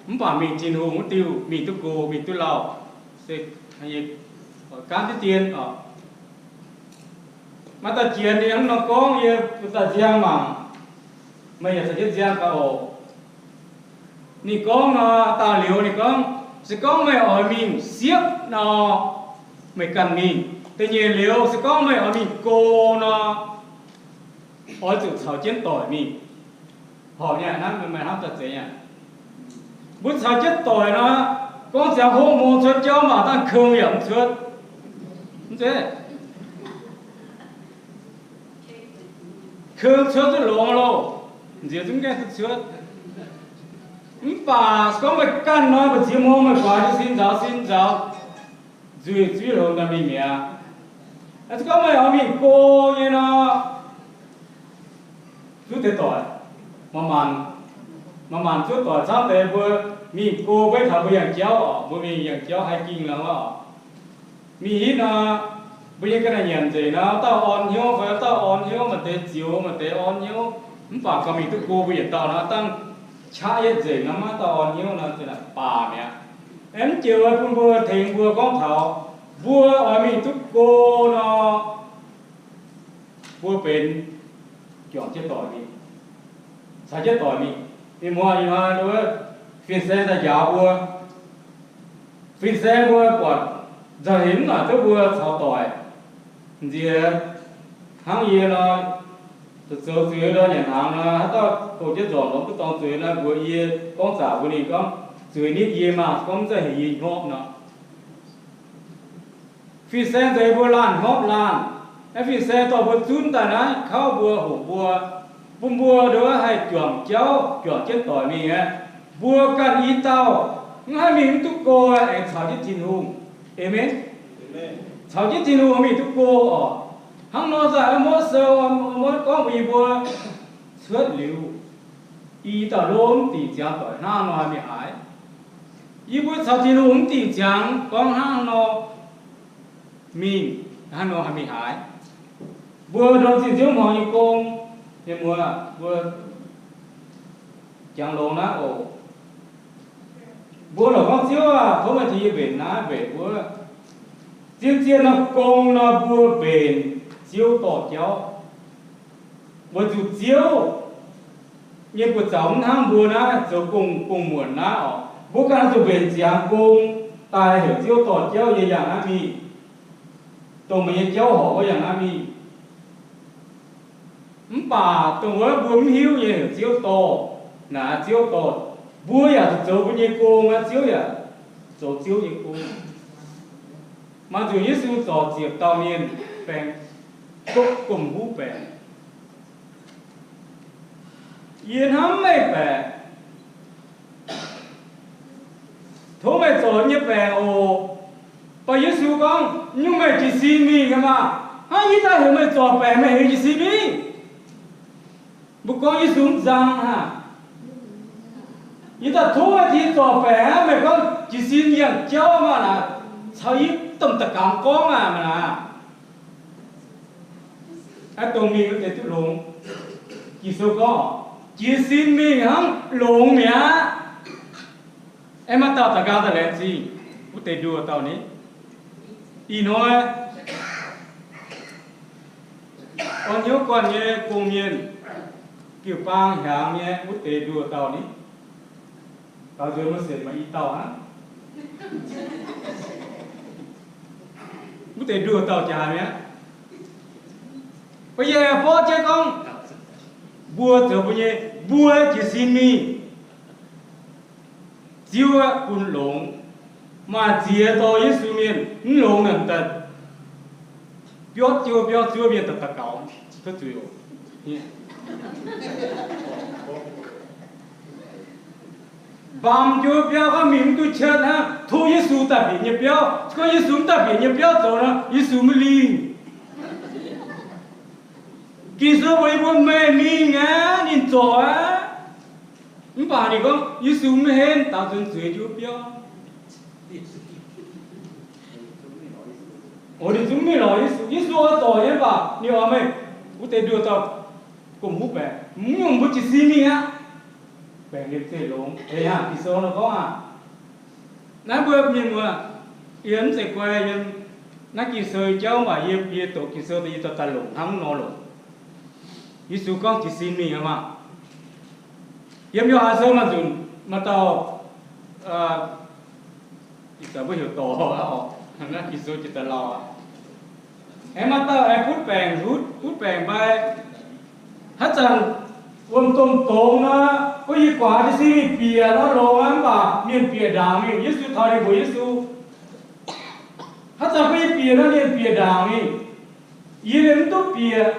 mv baac mingh Tin-Hungh wuov diuh mingh duqv go, mingh duqv lauh. Se gaanv diqv dien oc. Maaih dauh jiex ninh hnangv nor gorngv, yie daaih nziang mangc, meih yaac caux jienv nziang gaax oc. Ninh gorngv nor, daaih liuz ninh gorngv, se gorngv meih oix mingh siepv nor, meih ganh mingh. Da'nyeic liuz, se gorngv meih oix mingh go nor, oix zuqc caux jienv doic mingh. Horpc nyei hnangv, meih hnamv daaih zeiz nyei. Mbuo caux jienv doic nor, gorngv ziangx hopv hmong cuotv jauv mv baac dangh keng yaac mv cuotv. Mv zeiz? Keng cuotv duqv longx loh, nziex zungv gaengh duqv cuotv. Mv baac se gorngv meih ganh nor, mbu'ziex hmong meih guaax jienv sin nzaaux sin nzaaux, nzuih zuiv longx daaih mingh mi'aqv. Se gorngv meih oix mingh go nyei nor, zuov deix doic, manc-manc, manc-manc zuov doic camv deix mbuo mingh go beiv taux mbuo yangh jauv oc, mbuo mingh yangh jauv haih ging lorqc. Mingh hitv nor, mbuo nyei ga'naaiv nyanc nzengc nor, dauh orn hnyouv fai dauh orn hnyouv, maaih deix zioux, maaih deix orn hnyouv. Mv baac gauh mingh duqv go mbuo yietc dauh nor, dangh qaqv yietv nzengc nor, maiv dauh orn hnyouv nor, ziouc naaic baamh mi'aqv. Aengx mv jiex wuov bun mbuo tengx mbuo gorngv taux mbuo oix mingh duqv go nor, mbuo benx juangc jienv doic mingh, caux jienv doic mingh. Mingh muoz ih hnoi fin-saeng daaih njaaux mbuo. Fin-saeng mbuo buatc nzauh hemx mv naaic duqv mbuo caux doic. Nziex hnangv yie nor, zoux zuiz nor, nyanc hnaangx nor, haaix dauh doh jienv nzormc nor, duqv dorng zuiz nor, mbuox yie gorngv zaqc mbuox ninh gorngv, zuiz nitv yie maah, gorngv mv zeiz heuc yie hnyopv nor. Fin-saeng nzengc mbuo laanh hnyopv laanh. Naaiv fin-saeng dorh mbuo zunv daaih naaiv kauv mbuo, hoqc mbuo, bun mbuo nduov haih juangc jauv, juangc jienv doic mingh aqv. Mbuo ganh i dauh mv haih mingh mv duqv go, aengx caux jienv Tin-Hungh. Aamen. Caux jienv Tin-Hungh mingh duqv go oc. Hnangv nor zaqc Mose Sou, Mose gorngv mbuox yie mbuo, cuotv liuz, i dauh lomv dingc ziangx doic hnangv nor mingh haaix. Yie mbuo caux Tin-Hungh mv dingc ziangx gorngv hnangv nor mingh, hnangv nor haih mingh haaix. Mbuo ndorm zinh nziouv hmuangx nyei gong, mienh muoz, mbuo jangx longx naaiv oc. Mbuo lorqc gorngv Ziouv aah, tov meih tengx yie mbenc naaiv mbenc wuov. Zien-zien nor gong nor mbuo mbenc Ziouv dorh jauv. Weic zuqc Ziouv nyei buoz-zaux mv hnangv mbuo naaiv zoux gong, gong-muonc naaiv oc. Mbuo ganh zuqc mbenc ziangx gong daaih heuc Ziouv dorh jauv nyei yangh naaiv mingh, dongh meih nyei jauv horpc wuov yangh naaiv mingh. Mv baac dongh wuov mbuo mv hiuv nyei heuc Ziouv dorh, naaic Ziouv dorh. Mbuo yaac zuqc zoux mbuo nyei gong aqv, Ziouv yaac zoux Ziouv nyei gong. Maaih nzunc Yesu zorc ziepc dauh mienh baengc, gomh huv baengc. Yie hnamv meih baeqc, tov meih zorc nyei baengc oc. Mv baac Yesu gorngv, nyungc meih jiez sin mingh maah! Hnangv yie daaih heuc meih zorc baengc, meih heuc jiez sin mingh? Mbuo gorngv Yesu mv nzang hnangv. Yie daaih tov meih tengx zorc baengc aqv, meih gorngv jiez sin yangh jauv maah naaic, caux yie domh da'gamx gorngv aqv maah naaic. Aa, dongh mingh wuov deix duqv longx. Ging-Sou gorngv, jiez sin mingh hnangv longx mi'aqv. Aengx maaih dauh da'nqaang daaih laengz zingh wuov deix nduoh dauh ni. Ih hnoi orn hnyouv guanh nyei gong-mienh, jiu-baang hiaangx nyei wuov deix nduoh dauh ni, daaux nzuonx mbuo sienx maaih i dauh hnangv. Wuov deix nduoh dauh jaax mi'aqv. Mbuo yie borqv jienv gorngv, mbuo zoux mbuo nyei, mbuo jiez sin mingh, Ziouv bun longx. Maaih ziex dorh Yesu mienh mv longx naaic daaih biotv jienv biauv zuov mienh daaih daux gaux. Mbaamz jienv biauv gorngv mingh mv duqv cuotv hnangv, tov Yesu daaih bieqc nyei biauv. Se gorngv Yesu mv daaih bieqc nyei biauv zoux nor, Yesu maiv lingh. Ging-Sou mbuox yie mbuo meih mingh aqv, ninh zorc aqv. Mv baac ninh gorngv Yesu mv henv, daaux nzuonx zueiz jienv biauv. O, ninh zungv mingh lorz Yesu. Yesu oix zorc nyei mv baac ninh oix meih wuov deix nduoh dauh gomh huv baengc. Mv nyungc mbuo jiez sin mingh aqv. Baengc liemh zeih longx. Eix hnangv Ging-Sou nor gorngv aqv. Naaiv mbuo mienh muoz, yie mv zeiz guai yiem naaiv Ging-Sou jauv, mv baac yie, yie doqc Ging-Sou daaih yie daaih longc hnangv nor longc. Yesu gorngv jiez sin mingh aqv maah. Yiem Yo^han Sou maaih nzunc maaih dauh, ih zanc mbuo heuc dorc oc, naaiv Ging-Sou jiex daaih lauh aqv. Aengx maaih dauh aengx butv baengc, butv baengc mbai. Haaix zanc wuom-domh dongz nor, guei yie guaax jiez sin mingh bieqc nor longx aqv, mv baac mienh bieqc ndaangc mingh. Yesu taux ninh mbuox Yesu, haaix zanc guei yie bieqc nor, mienh bieqc ndaangc mingh. Yie mv duqv bieqc.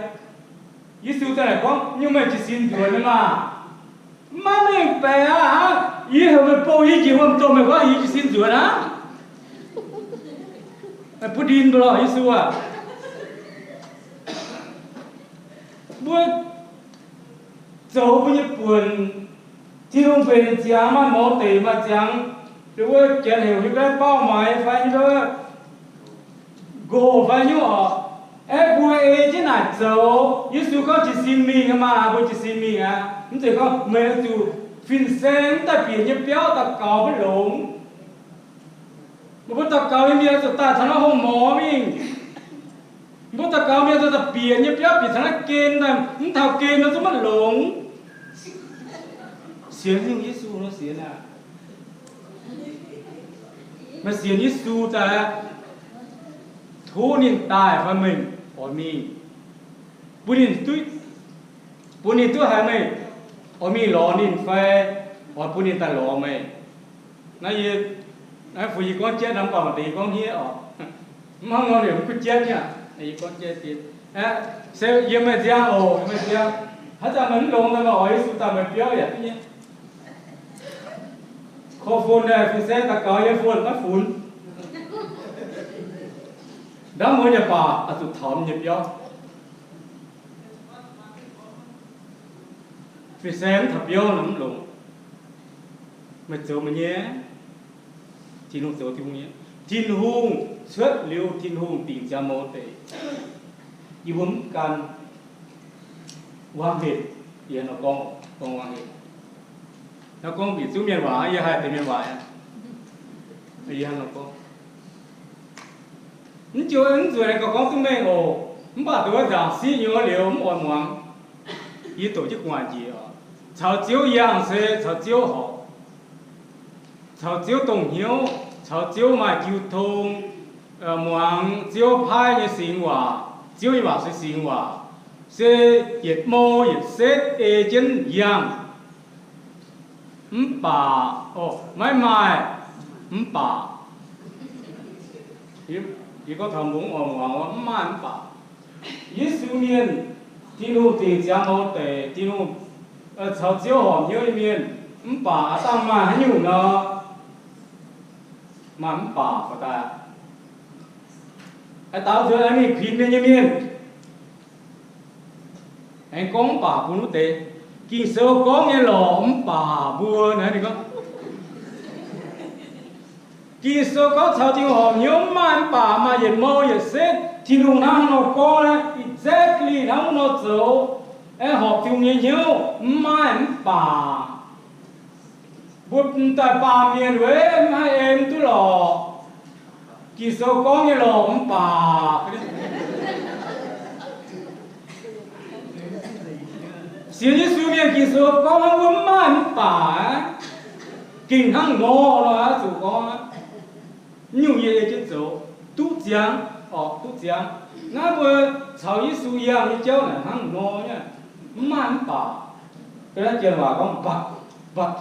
Yesu daaih gorngv, nyungc meih jiez sin nzuonx nyei maah. Maiv mengh baeqc aqv. Yie heuc meih bouh yie njiec wuom-domh, meih gorngv yie jiez sin nzuonx aqv. Butv ndin mbuo lorh, Yesu aah. Mbuo zoux mbuo nyei buonc, Tin-Hungh mbenc ziangx maaih mouz deic maaih ziangx, wuov janx heuc hiuv gaengh bauv maix fai nyei nqox fai nyungc oc. Aeqv, mbuo ei jienv naaic zoux. Yesu gorngv jiez sin mingh maah, mbuo jiez sin mingh aqv. Mv zeiz gorngv meih oix zuqc fin-saeng mv daaih bieqc nyei biauv daux gaux maiv longx. Mbuo daux gaux nyei mienh zuqc daaih taux naaiv hungh morz mingh. Mbuo daux gaux mienh zuqc daaih bieqc nyei biauv bieqc taux naaiv gen daaih, mv taux gen nor zungv maiv longx. Sienx nyungc Yesu nor sienx aqv. Meih sienx Yesu daaih, tov ninh daaih fai meih oix mingh, bun ninh duqv, bun ninh duqv haiz meih oix mingh lorz ninh fai oix bun ninh daaih lorz meih. Naaiv yie, naaiv fungx yie gorngv jatv nor, mv baac maaih deix yie gorngv hniev oc. Mv hnangv nor ninh mv kuv jatv nyei. Yie gorngv jatv dien, se yiem meih nziang oc, yiem meih nziang. Haaix zanc meih mv longx nor, meih oix Yesu daaih meih biauv yaac duqv nyei. Korv-fon daaih fin-saeng daux gaux yiem fon maiv funx. Ndaamv muonz yaac baac oix zuqc taux nyei biauv. Fin-saeng mv taux biauv nor mv longx. Meih zoux meih nyei. Tin-Hungh zoux Tin-Hungh nyei. Tin-Hungh cuotv liuz, Tin-Hungh dingc ziangx mouz deic. Yie mbuo mv gan wangc hepc, yie nor gorngv, gorngv wangc hepc. Nor gorngv bieqc zungv mienh waac, yie haih deix mienh waac aqv. Yie nor gorngv, mv joux mv nzueic gauh gorngv duqv mengh oc. Mv baac dongh wuov nzaangc siqv nyei wuov liuz mv oix muangx. Yie doqc jienv gu'nguaaic njiec oc. Caux Ziouv yangh se caux Ziouv horpc, caux Ziouv dongh hnyouv, caux Ziouv maaih jiu tong, muangx Ziouv paaiv nyei singx waac. Ziouv nyei waac se singx waac, se yietc mou yietc setv ei jienv yangh. Mv baac, o, maiv maaih, mv baac. Yie gorngv taux mbuo oix muangx wuov, mv maaih mv baac. Yesu mienh, Tin-Hungh dingc ziangx mouz deic, Tin-Hungh caux Ziouv horpc hnyouv nyei mienh, mv baac aav dangh maaih haaix nyungc nor, maaih mv baac ba'daaih. Aengx daaux nzuonx aengx mingh kuinx mienh nyei mienh. Aengx gorngv mv baac bun wuov deix. Ging-Sou gorngv nyei lorqc, mv baac mbuo naaiv ninh gorngv, Ging-Sou gorngv caux Tin-Hungh horpc hnyouv mv maaih mv baac, maaih yietc mou yietc setv. Tin-Hungh hnangv nor gorngv naaiv, exactly hnangv nor zoux. Aengx horpc Tin-Hungh nyei hnyouv mv maaih mv baac. Mbuo daaih baamh mienh weic mv haih en duqv lorqc. Ging-Sou gorngv nyei lorqc mv baac. Sienx Yesu mienh Ging-Sou gorngv hnangv wuov mv maaih mv baac, gengh hnangv nor nor aqv, zuqc gorngv aqv. Mv nyungc yie ei jienv zoux, duqv ziangx, orqc, duqv ziangx. Naaiv mbuo caux Yesu yangh nyei jauv naaic hnangv nor nyei, mv maaih mv baac. Ga'naaiv janx waac gorngv but, but.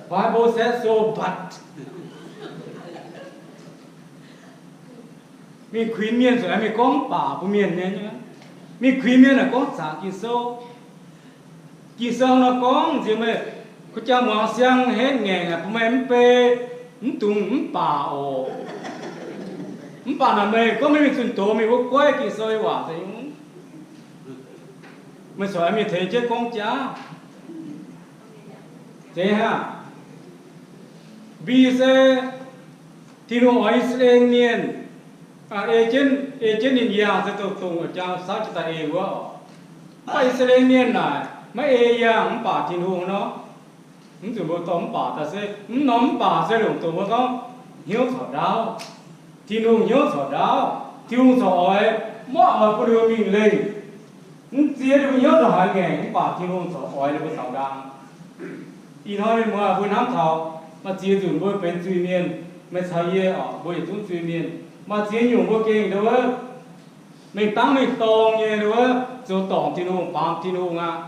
Bible said so, but. Mingh kuinx mienh zuqc aengx mingh gorngv mv baac bun mienh nyei. Mingh kuinx mienh aah, gorngv zaangc Ging-Sou. Ging-Sou nor gorngv nziex meih, kuv jaa muangx siang henv ngaengc aah, bun meih mv bei, mv dungx mv baac oc. Mv baac naaic meih gorngv meih mingh zunh doz mingh wuov goiv Ging-Sou nyei waac deix nyungc, meih corc aengx mingh tengx jienv gorngv jaav. Zeiz hnangv. Mbi se Tin-Hungh oix I^saa^laa^en Mienh, ei jienv, ei jienv ninh yangh se dongh, dongh jang saauv jiex daaih ei wuov oc. Mv baac I^saa^laa^en Mienh naaic maiv ei yangh mv baac Tin-Hungh nor. Mv zuqc mbuo dorh mv baac daaih se, mv norm mv baac se longc doqc mbuo gorngv hnyouv caux ndaauv. Tin-Hungh hnyouv caux ndaauv. Tin-Hungh corc oix, maiv oix bun ninh mbuo mingh lengh. Mv ziex ninh mbuo hnyouv ndongc haaix ngaengc mv baac Tin-Hungh corc oix ninh mbuo daaux ndaang. Ih hnoi mienh muoz, mbuo hnamv taux maaih ziex nzunc mbuo benx zuiz-mienh, meih caux yie oc, mbuo yietc zungv zuiz-mienh. Maaih ziex nyungc mbuo gengh ndau wuov, mengh dangv mengh dorng nyei ndau wuov, zoux dorngc Tin-Hungh, baamz Tin-Hungh aqv.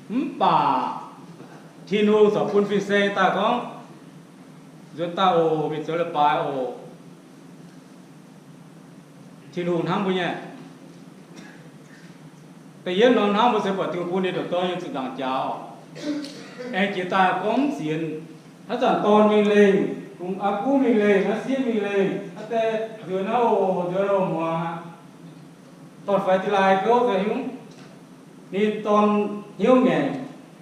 Mv baac Tin-Hungh corc bun fin-saeng daaih gorngv, nzuonx daaih oc, mingh zoux leiz-baaix oc. Tin-Hungh hnamv mbuo nyei. Da'yietv norm hnamv mbuo se buatc Tin-Hungh bun ninh ndoqc dorn yiem ziepc nzaangc jaax oc. Aengx jiex daaih gorngv mv sienx. Haaix zanc dorn mingh lengh, aa guv mingh lengh, aa sieqv mingh lengh, aa deix nzuonx aqv oc, nzuonx oc, muangx aqv. Dorn-faix da'laaih gouv daaih hnyouv, ninh dorn hnyouv ngaengc.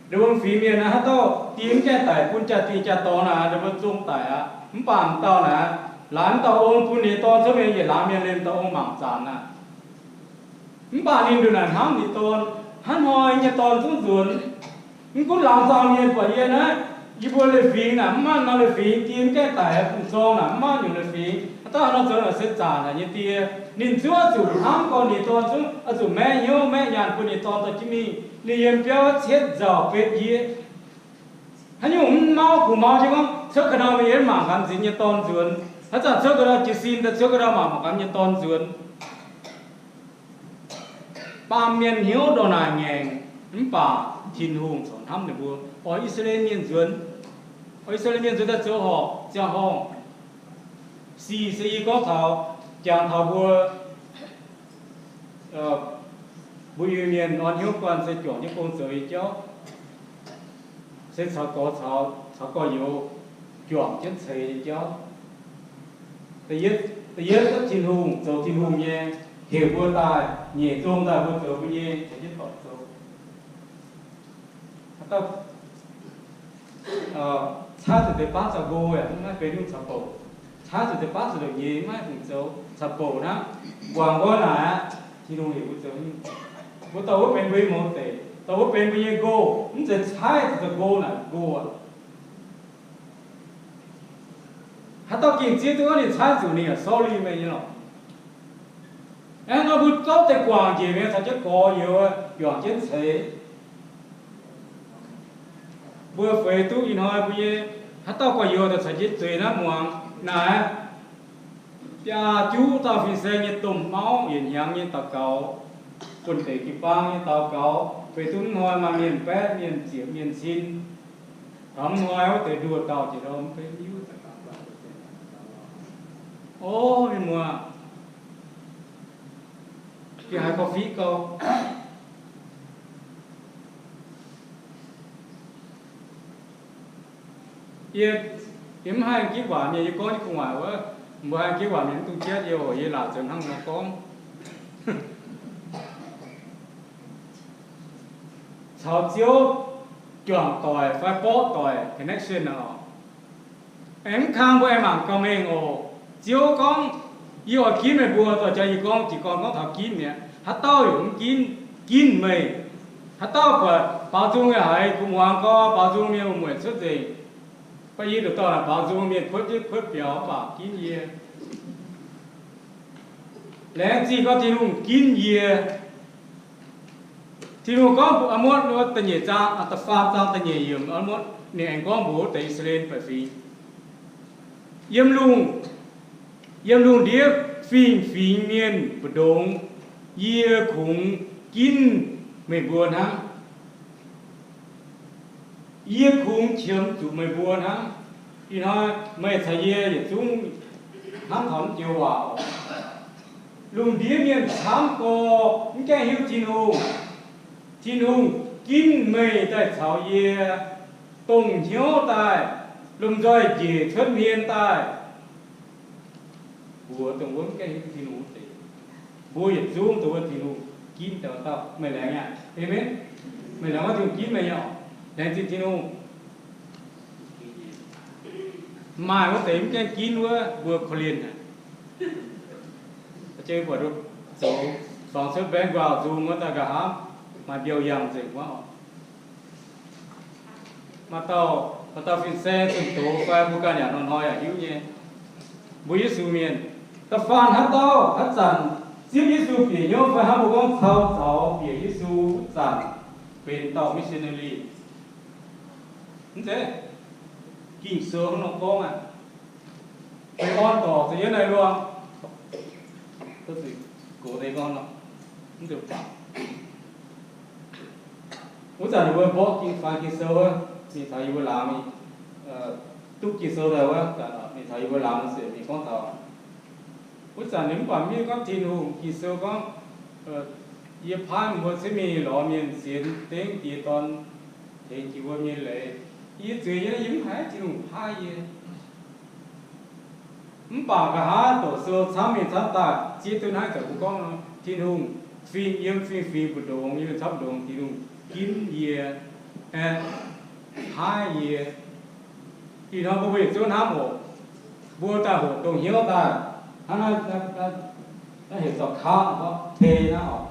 Ninh mbuo fingx mienh naaiv, haaix dauh diev mv gaengh daic bun jaa-dingh jaa-dorn naaic, ninh mbuo zong daic aqv. Mv baac m'dauh naaic, laaix m'dauh ong bun ninh dorn cuotv mingh yietc laangz mienh liemh, dauh ong mangc zanc aqv. Mv baac ninh ndongc naaic hnamv ninh dorn, hnangv hnoi nyei dorn zungv nzuonx. Mv gunv laangz zaangh mienh buatc yie naaiv, yie mbuo leiz-fingx naaic mv maaih norm leiz-fingx, diev mv gaengh daic, bun zorng naaic mv maaih nyungc leiz-fingx, haaix dauh nor zoux naaic se zanc naaic nyei diev. Ninh zungv oix zuqc hnamv gorn ninh dorn zungv oix zuqc maeqv hnyouv maeqv nyaanh bun ninh dorn dorh jienv mingh. Ninh yiem biauv cietv nzauh betv yie. Haaix nyungc mv mauv kungx mauv jienv gorngv cuotv ga'naaiv mingh yie mangc gaax m'nziex nyei dorn nzuonx. Haaix zanc cuotv ga'naaiv jiez sin daaih, cuotv ga'naaiv mangc gaax m'nziex nyei dorn nzuonx. Baamh mienh hnyouv ndongc naaic ngaengc, mv baac Tin-Hungh corc hnamv ninh mbuo, oix I^saa^laa^en Mienh nzuonx. Oix I^saa^laa^en Mienh nzuonx daaih zoux horpc ziangh horngh. Sic se yie gorngv taux, jangx taux mbuo, mbuo Iu-Mienh orn hnyouv guanh se juangc jienv gong zoux nyei jauv, se caux gorx caux, caux gorx-youz juangc jienv ceix nyei jauv. Da'yietv, da'yietv, Tin-Hungh zoux Tin-Hungh nyei, heuc mbuo daaih, nyeic zong daaih mbuo zoux mbuo nyei, caux jienv doic zoux. Haaix dauh caaiv zuqc deix baav caux nqo yaac mv haih benx nyungc caux bouc. Caaiv zuqc deix baav caux ndongc nyeiz mv haih fungc zoux caux bouc hnangv. Guangc nqoi naaic aqv, Tin-Hungh heuc mbuo zoux nyungc. Mbuo dorh wuov benx mbuo nyei mouz deic, dorh wuov benx mbuo nyei nqo, mv zeiz caaiv zuqc deix nqo naaic nqo aqv. Haaix dauh gengh zieqv duqv ninh caaiv zuqc ninh yaac sorry meih nyei lorqc. Aeqv, nor mbuo zorqv deix guangc njiec mingh caux jienv gorx-youz juangc jienv ceix. Mbuo feix duqv ih hnoi mbuo nyei, haaix dauh gorx-youz daaih caux jienv zueiz naaiv muangx naaic, biaa juqv dauh fin-saeng nyei domh mauv yietc hnyangx nyei daux gaux, bun deix jiu-baang nyei daux gaux, feix duqv mv hnoi maaih mienh baeqv mienh ziepc mienh cin. Taux mv hnoi wuov deix nduoh dauh jiex ndau mv benx hiuv. O, mienh muoz, yie haiz gauh fiqv gau. Yie, yie mv haih gitv waac mienh, yie gorngv jienv gu'nguaaic wuov, mbuo haih gitv waac mienh mv dungx jatv yie oc. Yie laaic zoux hnangv nor gorngv. Caux Ziouv juangc doic fai borqv doic, connection oc. Aengx mv kang mbuo aengx mangc gauh mengh oc. Ziouv gorngv, yie oix ginv meih mbuo, dorh jaax yie gorngv jiez gorn gorngv taux ginv mi'aqv. Haaix dauh yaac mv ginv, ginv meih. Haaix dauh buatc baaux nzung nyei haiz, kungx muangx gorngv baaux nzung mienh mueic cuotv nzengc. Baac yie nduqc dorh naaic baaux nzung mienh kuotv jienv kuotv biaux mv baac ginv yie. Laengz zingh gorngv Tin-Hungh ginv yie. Tin-Hungh gorngv mbuox Aa^morc da'nyeic zaang, da'faam zaang da'nyeic yiemc, Aa^morc ninh aengx gorngv mbuox wuov deix I^saa^laa^en baeqc fingx, yiem lungh, yiem lungh ndiev fingx-fingx mienh mbu'ndongx, yie kungx ginv meih mbuo hnangv. Yie kungx qiemx zuqc meih mbuo hnangv. Ih hnoi meih caux yie yietc zungv hnamv taux naaiv joux waac oc. Lungh ndiev mienh camv gorx mv gaengh hiuv Tin-Hungh. Tin-Hungh ginv meih daaih caux yie, dongh hnyouv daaih, lomh nzoih njiec cuotv hmien daaih, mbuox dongh wuov mv gaengh hiuv Tin-Hungh wuov deix. Mbuo yietc zungv dongh wuov Tin-Hungh ginv dauh dauh. Meih laengz aqv. Aamen. Meih laengz wuov Tin-Hungh ginv meih nyei oc. Laengz zingh Tin-Hungh. Maaih wuov deix mv gaengh ginv wuov, mbuo korv-lienh aqv. Jang buatc zoux, dorngx cuotv bank nquaah nzung wuov daaih nqa'haav maaih mbiauh yangh nzengc wuov oc. Maaih dauh, maaih dauh fin-saeng zunh doz fai mbuo ganh yaac hnoi-hnoi yaac hiuv nyei. Mbuo Yesu mienh, da'faanh haaix dauh haaix zanc zipv Yesu bieqc hnyouv fai hnangv mbuo gorngv cau zaux bieqc Yesu wuov zanc benx dauh missionary. Mv zeiz Ging-Sou hnangv nor gorngv aqv. Benx orn dorc za'yietv naaiv luangh, gox deix gorngv nor, mv zeiz baac wuov zanc ninh mbuo mborqv Ging, faanx Ging-Sou wuov, ninh caux yie mbuo laangz mingh, duqv Ging-Sou daaih wuov, ninh caux yie mbuo laangz mingh se mingh gorngv taux wuov zanc ninh mv baac mv hiuv gorngv Tin-Hungh, Ging-Sou gorngv, yie paaiv meih mbuo cuotv mingh lorz mienh sienx dengv Diex Dorn tengx jiex wuom nyei leiz. Yie zueiz nyei, yie mv haiz Tin-Hungh paaiv yie. Mv baac nqa'haav doqc sou camv mingh camv daaih zieqv duqv naaiv zanc mbuo gorngv nor, Tin-Hungh fingx yiem fingx-fingx mbu'ndongx, yiem camv ndongx Tin-Hungh ginv yie, aeqv, paaiv yie. Ih hnoi mbuo mbuo yietc zungv hnamv oc. Mbuo daaih hoqc dongh hnyouv daaih, hnangv naaiv, naaiv heuc zorc kangv, tei naaiv oc.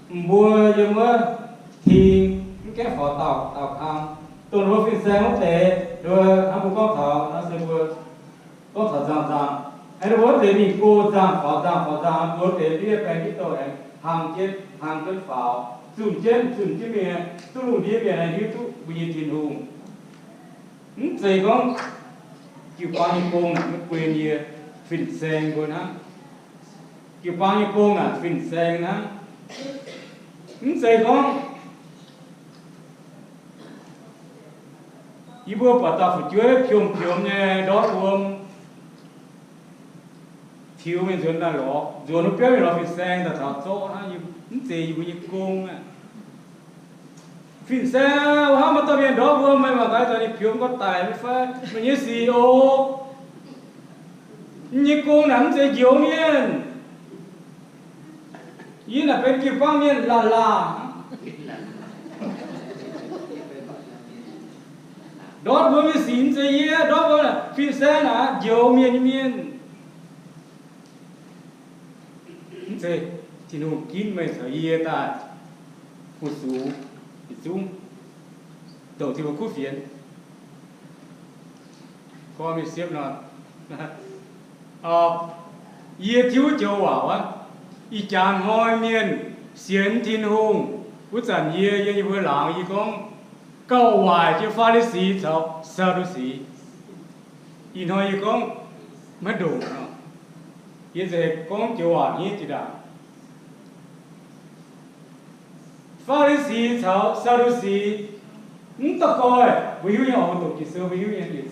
Mbuo yiem wuov ting mv gaengh faaux dauh dauh kang. Dongh ninh mbuo fin-saeng wuov deix, ninh mbuo hnamv mbuo gorngv taux naaiv se mbuo gorngv taux nzangc-nzangc. Hnangv ninh mbuo wuov deix mingh go nzangc faaux nzangc faaux nzangc, mbuo deix ndiev baeng ndiev douh aengx hlang jienv hlang jienv faaux, zunh jienv zunh jienv mingh, duqv lungh ndiev mienh aengx hiuv duqv mbuo nyei Tin-Hungh. Mv zeiz gorngv jiu-baang nyei gong naaic maiv guen yie, fin-saeng mbuo hnangv. Jiu-baang nyei gong naaic fin-saeng hnangv. Mv zeiz gorngv yie mbuo buatc dauh fu'jueiv piomh-piomh nyei ndortv wuom, tiux mingh nzuonx daaih lorz, nzuonx wuov biauv mingh lorz fin-saeng daaih taux zorqv hnangv, mv zeiz yie mbuo nyei gong aqv. Fin-saeng, hnangv maaih dauh mienh ndortv wuom, meih mangc gaax, ninh piomh gorngv daic mv fai meih nyei sic oc. Yie nyei gong naaic mv zeiz njoux mienh. Yie naaic benx jiu-baang mienh laac-laac. Ndortv wuom nyei sic mv zeiz yie, ndortv wuom, fin-saeng naaic njoux mienh nyei mienh. Mv zeiz, Tin-Hungh ginv meih caux yie daaih fu-sux yietc zungv, douc Tin-Hungh kuv fienx. Gorngv mingh siepv nor, yie tiuv joux waac wuov, ih jaax hnoi mienh sienx Tin-Hungh wuov zanc, yie, yie, yie mbuo laangz yie gorngv gauh waaic jiex Faa^li^si caux Saa^du^si. Ih hnoi yie gorngv maiv ndongc nor, yie nzengc gorngv joux waac hniev jiex ndaangc. Faa^li^si caux Saa^du^si mv da'goih. Mbuo hiuv nyei oc, mbuo doqc Ging-Sou mbuo hiuv nyei,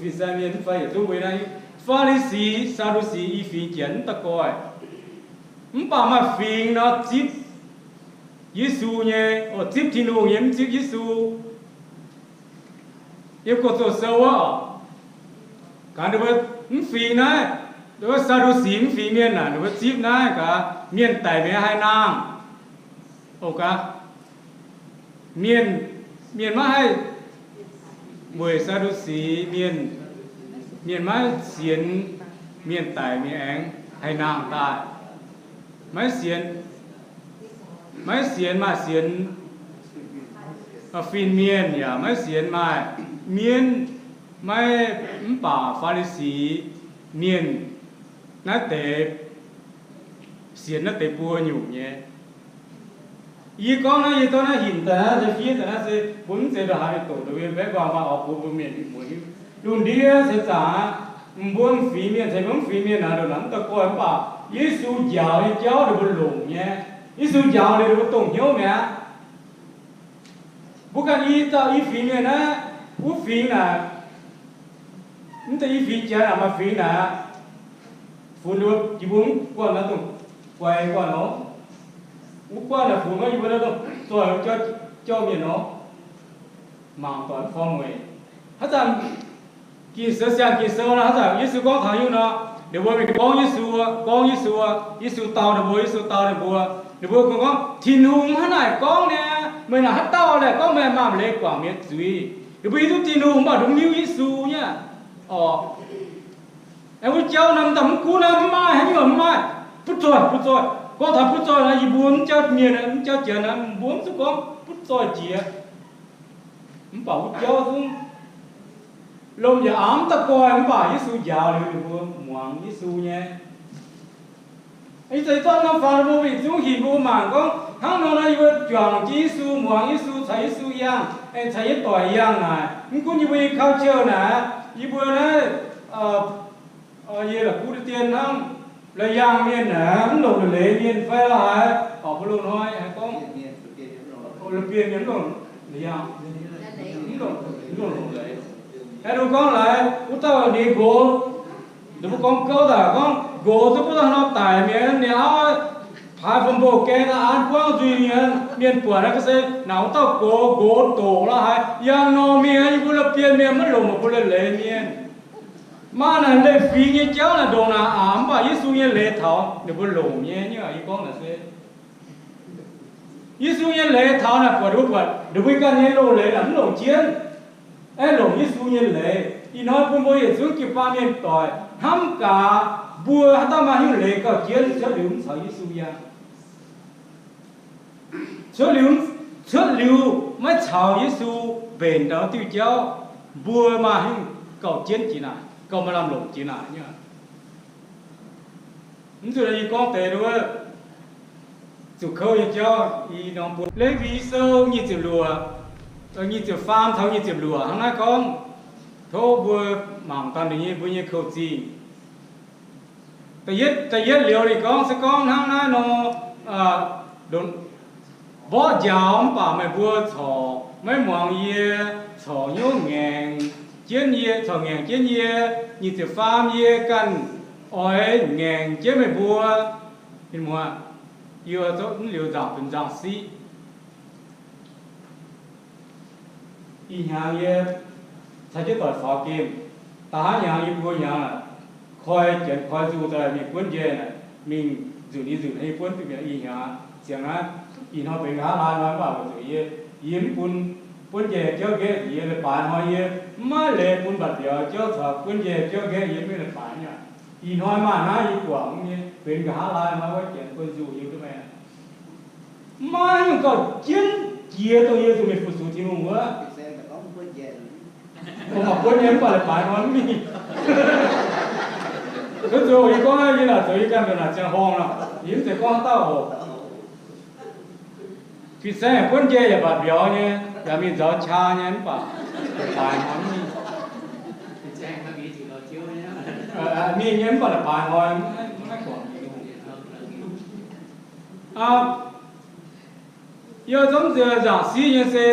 fin-saeng mienh mv fai yietc zungv mbuo naaiv hiuv, Faa^li^si, Saa^du^si i fingx Janx mv da'goih. Mv baac maaih fingx nor zipv Yesu nyei, o, zipv Tin-Hungh nyei, mv zipv Yesu. Yiem Gong-Zoh sou wuov, gaax ninh mbuo mv fingx naaiv, ninh mbuo Saa^du^si mv fingx mienh naaic, ninh mbuo zipv naaiv gaax mienh daic mi'aqv haih nangh. O gaax, mienh, mienh maiv haih weic Saa^du^si mienh, mienh maiv sienx mienh daic mi'aqv aengx haih nangh daaih. Maiv sienx, maiv sienx maaih sienx fin-mienh yaac maiv sienx maaih mienv, maiv, mv baac Faa^li^si mienh naaiv deix sienx naaiv deix buo nyungc nyei. Yie gorngv naaiv, yie gorngv naaiv hinc daaih naaiv, se fiev daaih naaiv se mbuo mv zeiz ndongc haaix mienh doqc ndongc mienh mbaeqv nquaah maaih oix bun mbuo mienh muoz hiuv. Lungh ndiev se zaangc aqv, mbuo mv fingx mienh caux mbuo mv fingx mienh naaic ndongc naaic mv daaih goih mv baac Yesu njaaux nyei jauv ninh mbuo longc nyei. Yesu njaaux liuz ninh mbuo dongh hnyouv mi'aqv. Mbuo ganh i dauh i fingx mienh naaiv, wuov fingx naaic, mv deix i fingx jiex naaic maaih fingx naaic, funx ninh mbuo, yie mbuo mv guanh naaiv dongh guai guanh nor. Wuov guanh naaic funx nor yie mbuo naaiv dongh zoih jauv mienh nor. Mangc doic mv forng mueic. Haaix zanc Ging-Sou siang Ging-Sou nor, haaix zanc Yesu gorngv taux nyungc nor, ninh mbuo mingh gorngv Yesu, gorngv Yesu, Yesu dau ninh mbuo, Yesu dau ninh mbuo. Ninh mbuo kungx gorngv Tin-Hungh hnangv naaic gorngv nyei, meih naaic haaix dauh laeh gorngv meih maaih leiz guangc mienh zuiz. Ninh mbuo hiuv duqv Tin-Hungh mv baac ndongc hiuv Yesu nyei. Orqc, aengx wuov jauv naaic mv daaih mv gunv naaiv mv maaih haaix nyungc mv maaih. Butv zoih, butv zoih. Gorngv taux butv zoih naaic, yie mbuo mv jauv mienh, mv jauv jiex naaic, mbuo mv zuqc gorngv butv zoih jiex. Mv baac wuov jauv zungv lomh njaaux aqv, mv daaih goih, mv baac Yesu njaaux liuz ninh mbuo muangx Yesu nyei. Ih zanc yie zorqv norm faaux ninh mbuo mingh zungv hinc mbuo mangc gorngv hnangv nor nor yie mbuo juangc jienv Yesu, muangx Yesu, caux Yesu yangh, aengx caux yie doic yangh naaic. Mv gunv yie mbuo nyei culture naaic, yie mbuo naaiv, yie la'kuqv dien hnangv, la'yangh mienh naaic mv longc leiz mienh fai la'haaix, orqc, mbuo loz-hnoi haiz gorngv, la'bieiv mienh mv longc, la'yangh, mv longc, mv longc longc leiz. Aengx ninh gorngv laaix wuov dauh ninh nqox, ninh mbuo gorngv gouv daaih gorngv nqox zungv wuov dauh nor daic mienh, ninh auv paaix fomc mboh gaeng daaih an buangv nzuih mienh, mienh buatc naaiv ga'sie naaic wuov dauh gox, nqox doqc la'haaix. Yangh nor mienh, yie mbuo la'bieiv mienh maiv longc mbuo leiz mienh. Maaih naaic leiz-fingx nyei jauv naaic ndongc naaic aqv, mv baac Yesu nyei leiz taux ninh mbuo longc nyei. Yie gorngv naaic se Yesu nyei leiz taux naaic buatc, ninh mbuo buatc ninh mbuo ganh nyei loz-leiz naaic mv longc jienv, aengx longc Yesu nyei leiz. Ih hnoi bun mbuo yietc zungv jiu-baang mienh doic hnamv gaax, mbuo haaix dauh maaih hnyouv leiz gauh jienv cuotv liuz mv caux Yesu yangh, cuotv liuz, cuotv liuz maiv caux Yesu mbenc ndau diuh jauv, mbuo maaih hnyouv gauh jienv jiex naaic, gauh maaih lamh longc jiex naaic nyei. Mv zuqc yie gorngv deix wuov zuqc kouv nyei jauv, i norm buo Lewi Sou nyic ziepc luoqc, nyic ziepc faam taux nyic ziepc luoqc hnangv naaiv gorngv. Tov mbuo mangc dangh ninh nyei, mbuo nyei kouv-zingh. Da'yietv, da'yietv liuz ninh gorngv se gorngv hnangv naaiv nor, mborqv njaaux mv baac meih mbuo corc maiv muangx yie, corc hnyouv ngaengc jienv yie, corc ngaengc jienv yie. Nyic ziepc faam, yie ganh oix ngaengc jienv meih mbuo. Mienh muoz, yie zoux mv liuz nzangc benx nzangc-siqv. Ih hnyangx yie caux jienv doic faaux gemh, da'haav hnyangx yie mbuo hnyangx aqv, koi janx koi nzunc daaih mingh buonv njaih naaic, mingh nzunc i nzunc hei buonv duqv mi'aqv. Ih hnyangx ziangx naaiv, ih hnoi benx nqa'haav laai hnoi mv baac weic zuqc yie, yie mv bun buonv njaih jauv nqaeqv, yie leiz-baaix hnoi yie mv maaih leiz bun mbatc mbiauz jauv caux buonv njaih jauv nqaeqv, yie mv leiz-baaix nyei. Ih hnoi maaih naaiv yie guangc nyei, benx nqa'haav laai hnoi wuov janx koi nzunc yie duqv maengx. Maiv nyungc gauh jienv jiex dongh yie zuqc mingh fu-sux Tin-Hungh wuov. Mv baac buonv nyei mv baac leiz-baaix hnoi mv mingh. Wuov zoux yie gorngv naaiv, yie naaic zoux yie ganh mbiauz naaic ziangh horngh nor, yie mv zeiz gorngv haaix dauh oc. Fin-saeng buonv njaih yaac mbatc mbiauz nyei, yaac mingh nzauz qaa nyei, mv baac leiz-baaix hnoi mv mingh. Mingh nyei mv baac leiz-baaix hnoi mv haih guangc. Yie zungv nzangc-siqv nyei se,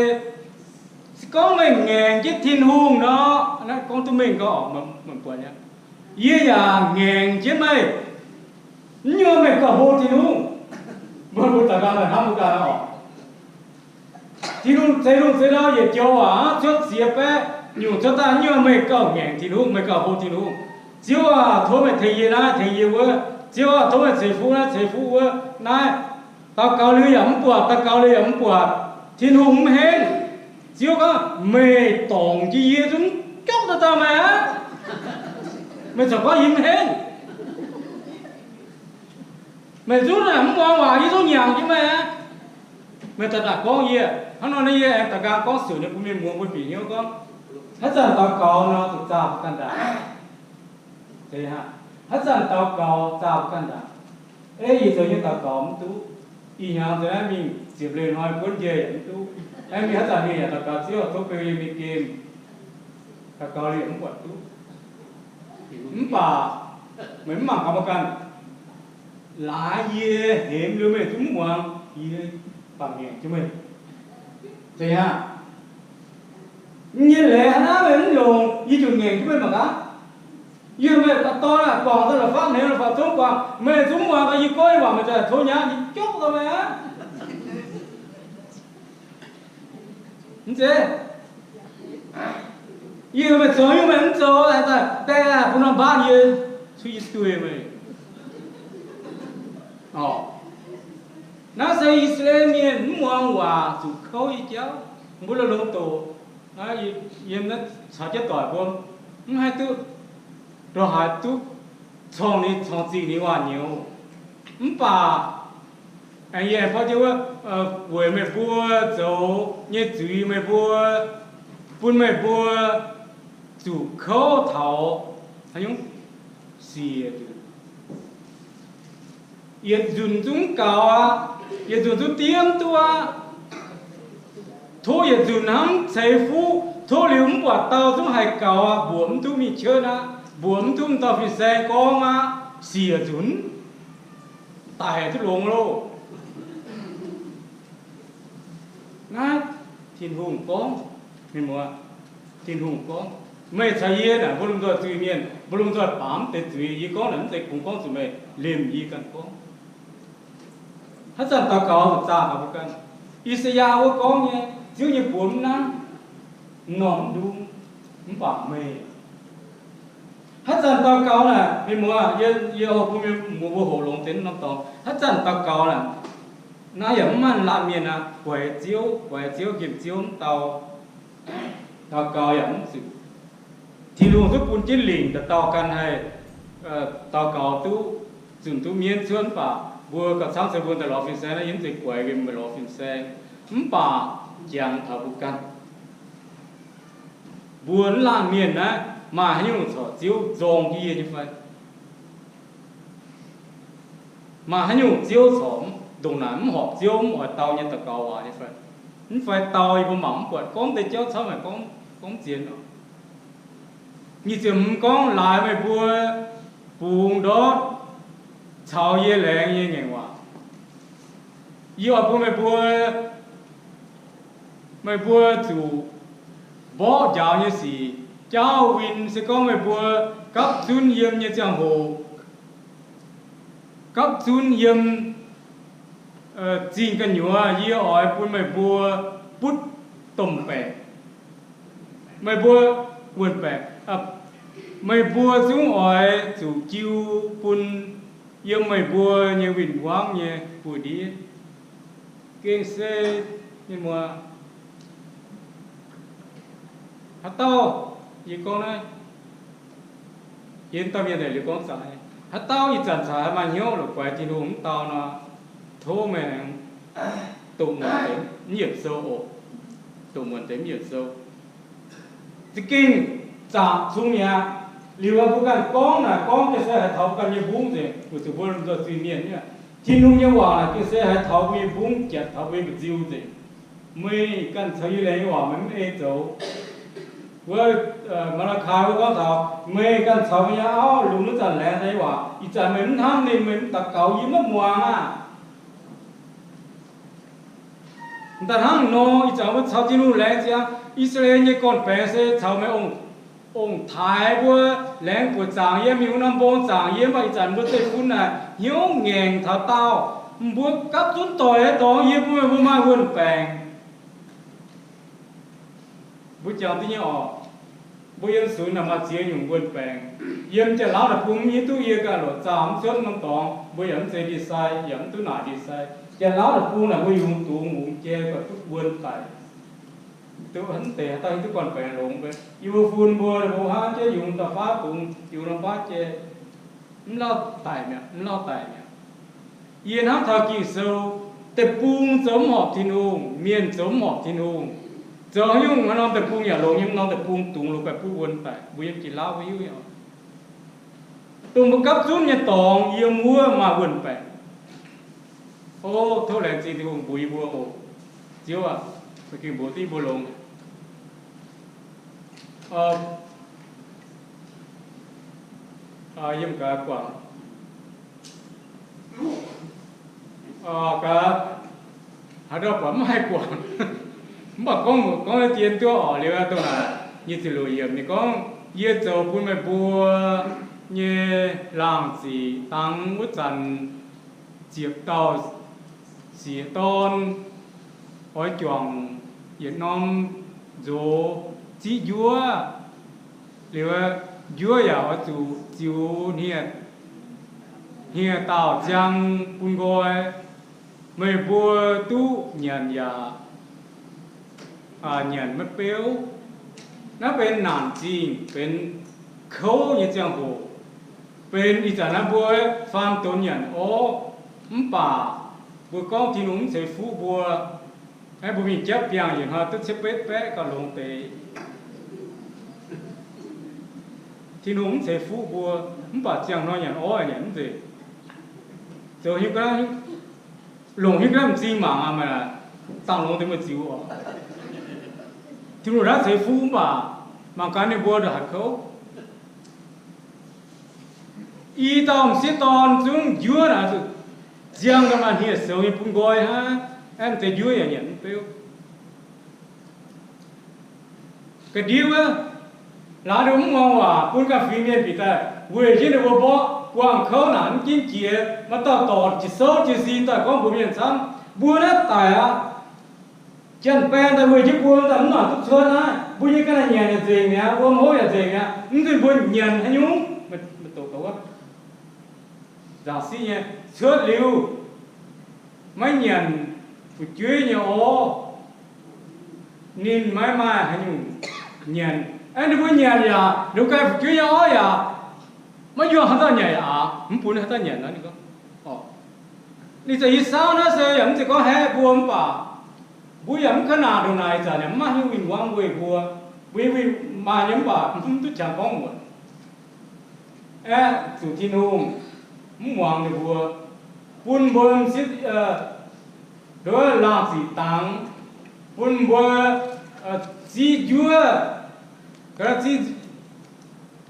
se gorngv meih ngaengc jienv Tin-Hungh nor, naaiv gorngv duqv mengh gau, meih buatc nyei. Yie yaac ngaengc jienv meih. Mv nyungc meih gauh hlo Tin-Hungh. Mbuo daux gaux meih hnamv mbuo ganh oc. Tin-Hungh ceix lungh ceix ndau yietc joux waac cuotv ziex baeqv nyungc cuotv daaih, mv nyungc meih gauh ngaengc Tin-Hungh, meih gauh hlo Tin-Hungh. Ziouv aac, tov meih tengx yie naaiv, tengx yie wuov. Ziouv aac, tov meih ceix fuqv naaiv, ceix fuqv wuov. Naaiv daux gaux liuz yaac mv buatc, daux gaux liuz yaac mv buatc. Tin-Hungh mv henv. Ziouv gorngv, meih dorngc jiex yie zungv jopv daaih dauh meih aqv. Meih corc gorngv yie mv henv. Meih zungv mv muangx waac, yie zungv nyanc jienv meih aqv. Meih daaih daaih gorngv yie. Hnangv nor naaiv yie aengx daux gaux gorngv suonc nyei bun mienh muangx, mbuo bieqc hnyouv gorngv, haaix zanc daux gaux nor zuqc zaah ganh ndaangc. Haaix zanc daux gaux zaah mbuo ganh ndaangc. Ei, yie zoux nyei daux gaux mv duqv. Ih hnyangx nzengc naaiv mingh ziepc leih hnoi buonv njiec yaac mv duqv. Aengx mingh haaix zanc mingh yaac daux gaux, Ziouv, tov beu yie mingh gemh. Daux gaux liemh mv buatc duqv. Mv baac meih mv mangc gaax mbuo ganh. Laaix yie hemx liuz meih zungv mv muangx, yie bangc ngaengc jienv meih. Zeiz aqv. Yie nyei leiz hnangv naaiv meih mv longc, yie ziouc ngaengc jienv meih mangc gaax. Yie meih dorn aqv, guangc daaih la'fapv hnemx la'fapv zungv guangc, meih zungv mv muangx gaax yie gorngv nyei waac, meih zungv tov nyaqv, yie jopv daaih meih aqv. Mv zeiz? Yie meih zoux nyungc meih mv zoux, daaih bun norm mbaanv yie, cuotv yie duih meih. Orqc, naaiv se I^saa^laa^en Mienh mv muangx waac zuqc kouv nyei jauv. Mbuo la'longc doqc, yiem naaiv caux jienv doic mbuo mv haih duqv, ndongc haaix duqv corngh ninh, corngh zingh ninh waac-nyouz. Mv baac aengx yie aengx borqv jienv wuov, weic meih mbuo zoux nyei zuiz, meih mbuo, bun meih mbuo zuqc kouv taux haaix nyungc? Siec nzunc. Yietc nzunc zungv gaux aqv. Yietc nzunc zungv diev mv duqv aqv. Tov yietc nzunc hnangv ceix fuqv, tov liuz mv buatc dau zungv haih gaux aqv. Mbuoqc mv duqv mingh cuotv aqv. Mbuoqc mv duqv mv dauh fin-saeng gorngv aqv. Siec nzunc, daic duqv longx loh. Naaiv Tin-Hungh gorngv, mienh muoz, Tin-Hungh gorngv, meih caux yie naaic, mbuo lomh nzoih zuiz-mienh, mbuo lomh nzoih baamz deix zuiz. Yie gorngv naaic mv zeiz kungx gorngv zuqc meih, liemh yie ganh gorngv. Haaix zanc daux gaux zaah gaax mbuo ganh. I^saa^yaa wuov gorngv nyei, Ziouv nyei buoz mv nangv, m'normh mv ndung, mv baac meih. Haaix zanc daux gaux naaic, mienh muoz, yie, yie oix bun mienh muoz mbuo hoqc longx deix norm dorngx. Haaix zanc daux gaux naaic, naaiv yaac mv maaih laanh mienh aqv, guaix Ziouv, guaix Ziouv, nqemh Ziouv mv dau. Daux gaux yaac mv zuqc. Tin-Hungh duqv bun jienv lingc dauh dauh ganh haih daux gaux duqv zunc duqv mienv cuotv, mv baac mbuo gauh camv se mbuo daaih lorz fin-saeng naaiv, yie mv zeiz guaix mienh lorz fin-saeng, mv baac jangx taux mbuo ganh. Mbuo mv laanh mienh naaiv maaih haaix nyungc corc Ziouv nzorng jienv yie nyei fai? Maaih haaix nyungc Ziouv corc ndongc naaic mv horpc Ziouv, mv oix dau nyei daux gaux waac nyei fai? Mv fai dau yie mbuo mangc mv buatc, gorngv deix jauv camv haic, gorngv, gorngv zien oc. Nyic ziepc hmz gorngv, laaix meih mbuo bungx ndortv caux yie laengz nyei ngaengc waac. Yie oix bun meih mbuo, meih mbuo zuqc mborqv njaaux nyei sic, jaauv win, se gorngv meih mbuo gapv zunv yiem nyei ziangh hoc, gapv zunv yiem zingh gu'nyuoz, yie oix bun meih mbuo butv domh baengc. Meih mbuo wuonh baengc, meih mbuo zungv oix zuqc jiu bun yiem meih mbuo nyei win-wangv nyei buoz-ndiev. Gengh se, mienh muoz, haaix dauh, yie gorngv naaiv, yie dauh mienh liuz gorngv zaqc, haaix dauh ih zanc caux haaix maaih hnyouv la'guaix Tin-Hungh mv dau nor, tov meih aengx doqc muonc deix mv yiemc sou oc. Doqc muonc deix mv yiemc sou. Za'gengh zaqc cun mi'aqv. Liuz mbuo ganh gorngv naaic, gorngv gengh se haaix taux ganh nyei mbungv nzengc, weic zuqc mbuo lomh nzoih zuiz-mienh nyei. Tin-Hungh nyei waac gengh se haaix taux mbuo nyei mbungv, janx taux mbuo nyei mba'nziu nzengc. Meih ganh caux yie laengz nyei waac meih mv ei zoux. Wuov, Maa^laa^kai wuov gorngv taux, meih ganh caux meih nyei auv longc wuov zanc laengz daaih nyei waac, ih zanc meih mv hnamv ninh, meih mv daux gaux, yie maiv muangx aqv. Daaih hnangv nor, ih zanc mbuo caux Tin-Hungh laengz ziangx, I^saa^laa^en nyei gorn-baengx se caux meih ong-taaix mbuo laengz buoqc zaangc yiem, mingh wuov norm mbong zaangc yiem, mv baac ih zanc mbuo zeiv-fun naaic hnyouv ngaengc taux daauh, mbuo gapv zunv doic nyei dorngx yiem, mbuo, mbuo maaih wuonh baengc. Mbuo jangx duqv nyei oc. Mbuo yiem sunx naaic maaih ziex nyungc wuonh baengc. Yiem Janx-Lauv deic-bung mv hiuv duqv, yie ganh loc zaah mv cuotv norm dorngx, mbuo yaac mv zeiz ndie-sai, yaac mv duqv naaic ndie-sai. Janx-Lauv deic-bung naaic mbuo yungz dungz mungz jai buatc duqv wuonh daic. Duqv mv deix haaix dauh hiuv duqv gorn-baengx longx mv bei. Yie mbuo fun mbuo, mbuo hnangv jienv yungz da'faav dungz, yungz da'faav jai. Mv lauh daic mi'aqv, mv lauh daic mi'aqv. Yie hnamv taux Ging-Sou, deic-bung zoux mv horpc Tin-Hungh, mienh zoux mv horpc Tin-Hungh. Zoux haaix nyungc haaix norm deic-bung yaac longx nyei, norm deic-bung dungz longx, baeqc buv wuonh daic. Mbuo yiem Janx-Lauv mbuo hiuv nyei oc. dongh mbuo gapv zunv nyei dorngx yiem wuov maaih wuonh baengc. O, tov laengz zingh Tin-Hungh mbuox yie mbuo oc. Ziouv aac, meih ging mbuox duqv yie mbuo longx. Yiem gaax guangc, gaax haaix ndau buatc mv haih guangc. Mv baac gorngv, gorngv dien duqv oc. Liuz dongh naaic nyic ziepc luoqc yiemc ninh gorngv, yie zoux bun meih mbuo nyei laangh ziqc dangx wuov zanc, ziepc dauh sieqv dorn oix juangc yietc norm nzox ziqv njuov. Liuz njuov yaac oix zuqc ziux hniev, hniev-daauh ziang bun nqoi. Meih mbuo duqv nyanc yaac nyanc maiv beuv. Naaiv benx naanc zingh, benx kouv nyei ziangh hoc, benx ih zanc naaiv mbuo faam donx nyanc orv. Mv baac mbuo gorngv Tin-Hungh mv ceix fuqv mbuo, aeqv, mbuo mingh jatv biangh yietc hnoi duqv cietv betv baeqv gauh longx deix. Tin-Hungh mv ceix fuqv mbuo, mv baac ziangh hnoi nyanc orv nyanc mv nzengc. Zoux hiuv ga'naaiv, longc hiuv ga'naaiv m'zing mangc aqv, maaih dangh longx deix meih ziux oc. Tin-Hungh naaiv ceix fuqv mv baac mangc gaax ninh mbuo ndongc haaix kouv. I dauh m'sieqv dorn zungv njuov naaic, ziang ga'naaiv hniev-soux nyei bun nqoi hnangv, aeqv, deix njuov yaac nyanc mv beuv. Ga'ndiev wuov, laaix ninh mv muangx waac, bun ganh fingx mienh bieqc daaih weic jienv ninh mbuo mborqv guangc kouv naanc mv ginv jiex. Maaih dauh dorc jiex souv jiex sin daaih gorngv mbuox mienh camv, mbuo naaiv daic aqv, janx-baeng daaih weic jienv mbuo daaih mv nangc duqv cuotv naaiv. Mbuo nyei ga'naaiv nyanc yaac nzengc mi'aqv, wuom hopv yaac nzengc mi'aqv. Mv zunc mbuo nyanc haaix nyungc? Nzaangc siqv nyei, cuotv liuz maiv nyanc fu'jueiv nyei orv, ninh maiv maaih haaix nyungc nyanc. Aeqv, ninh mbuo nyanc yaac, ninh mbuo ganh fu'jueiv nyei orv yaac maiv yuangh haaix dauh nyanc yaac aqc, mv bun haaix dauh nyanc nor. Ninh gorngv, ninh za'gengh yie saauv naaiv se yaac mv zeiz gorngv haeqv mbuo mv baac mbuo yaac mv kaav naanc ndongc naaic, ih zanc yaac mv maaih haaix nyungc win-wangv weic mbuo. Mbuo nyei win maaih nyei mv baac mv duqv qangx gorngv muonc. Aeqv, zuqc Tin-Hungh mv muangx ninh mbuo, bun mbuo m'sieqv, nduov laangh ziqc dangx, bun mbuo ziqv njuov,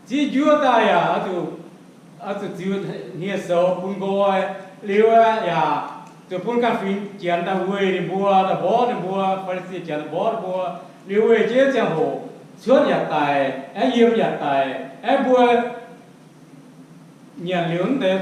ziqv njuov daaih yaac oix zuqc ziux hniev-soux bun nqoi. Liuz yaac zuqc bun ganh fingx Janx daaih weih ninh mbuo, daaih mborqv ninh mbuo, Faa^li^si Janx daaih mborqv ninh mbuo. Liuz weih jienv ziangh hoc cuotv yaac daic, aeqv, yiem yaac daic, aeqv, mbuo nyanc liuz mv deix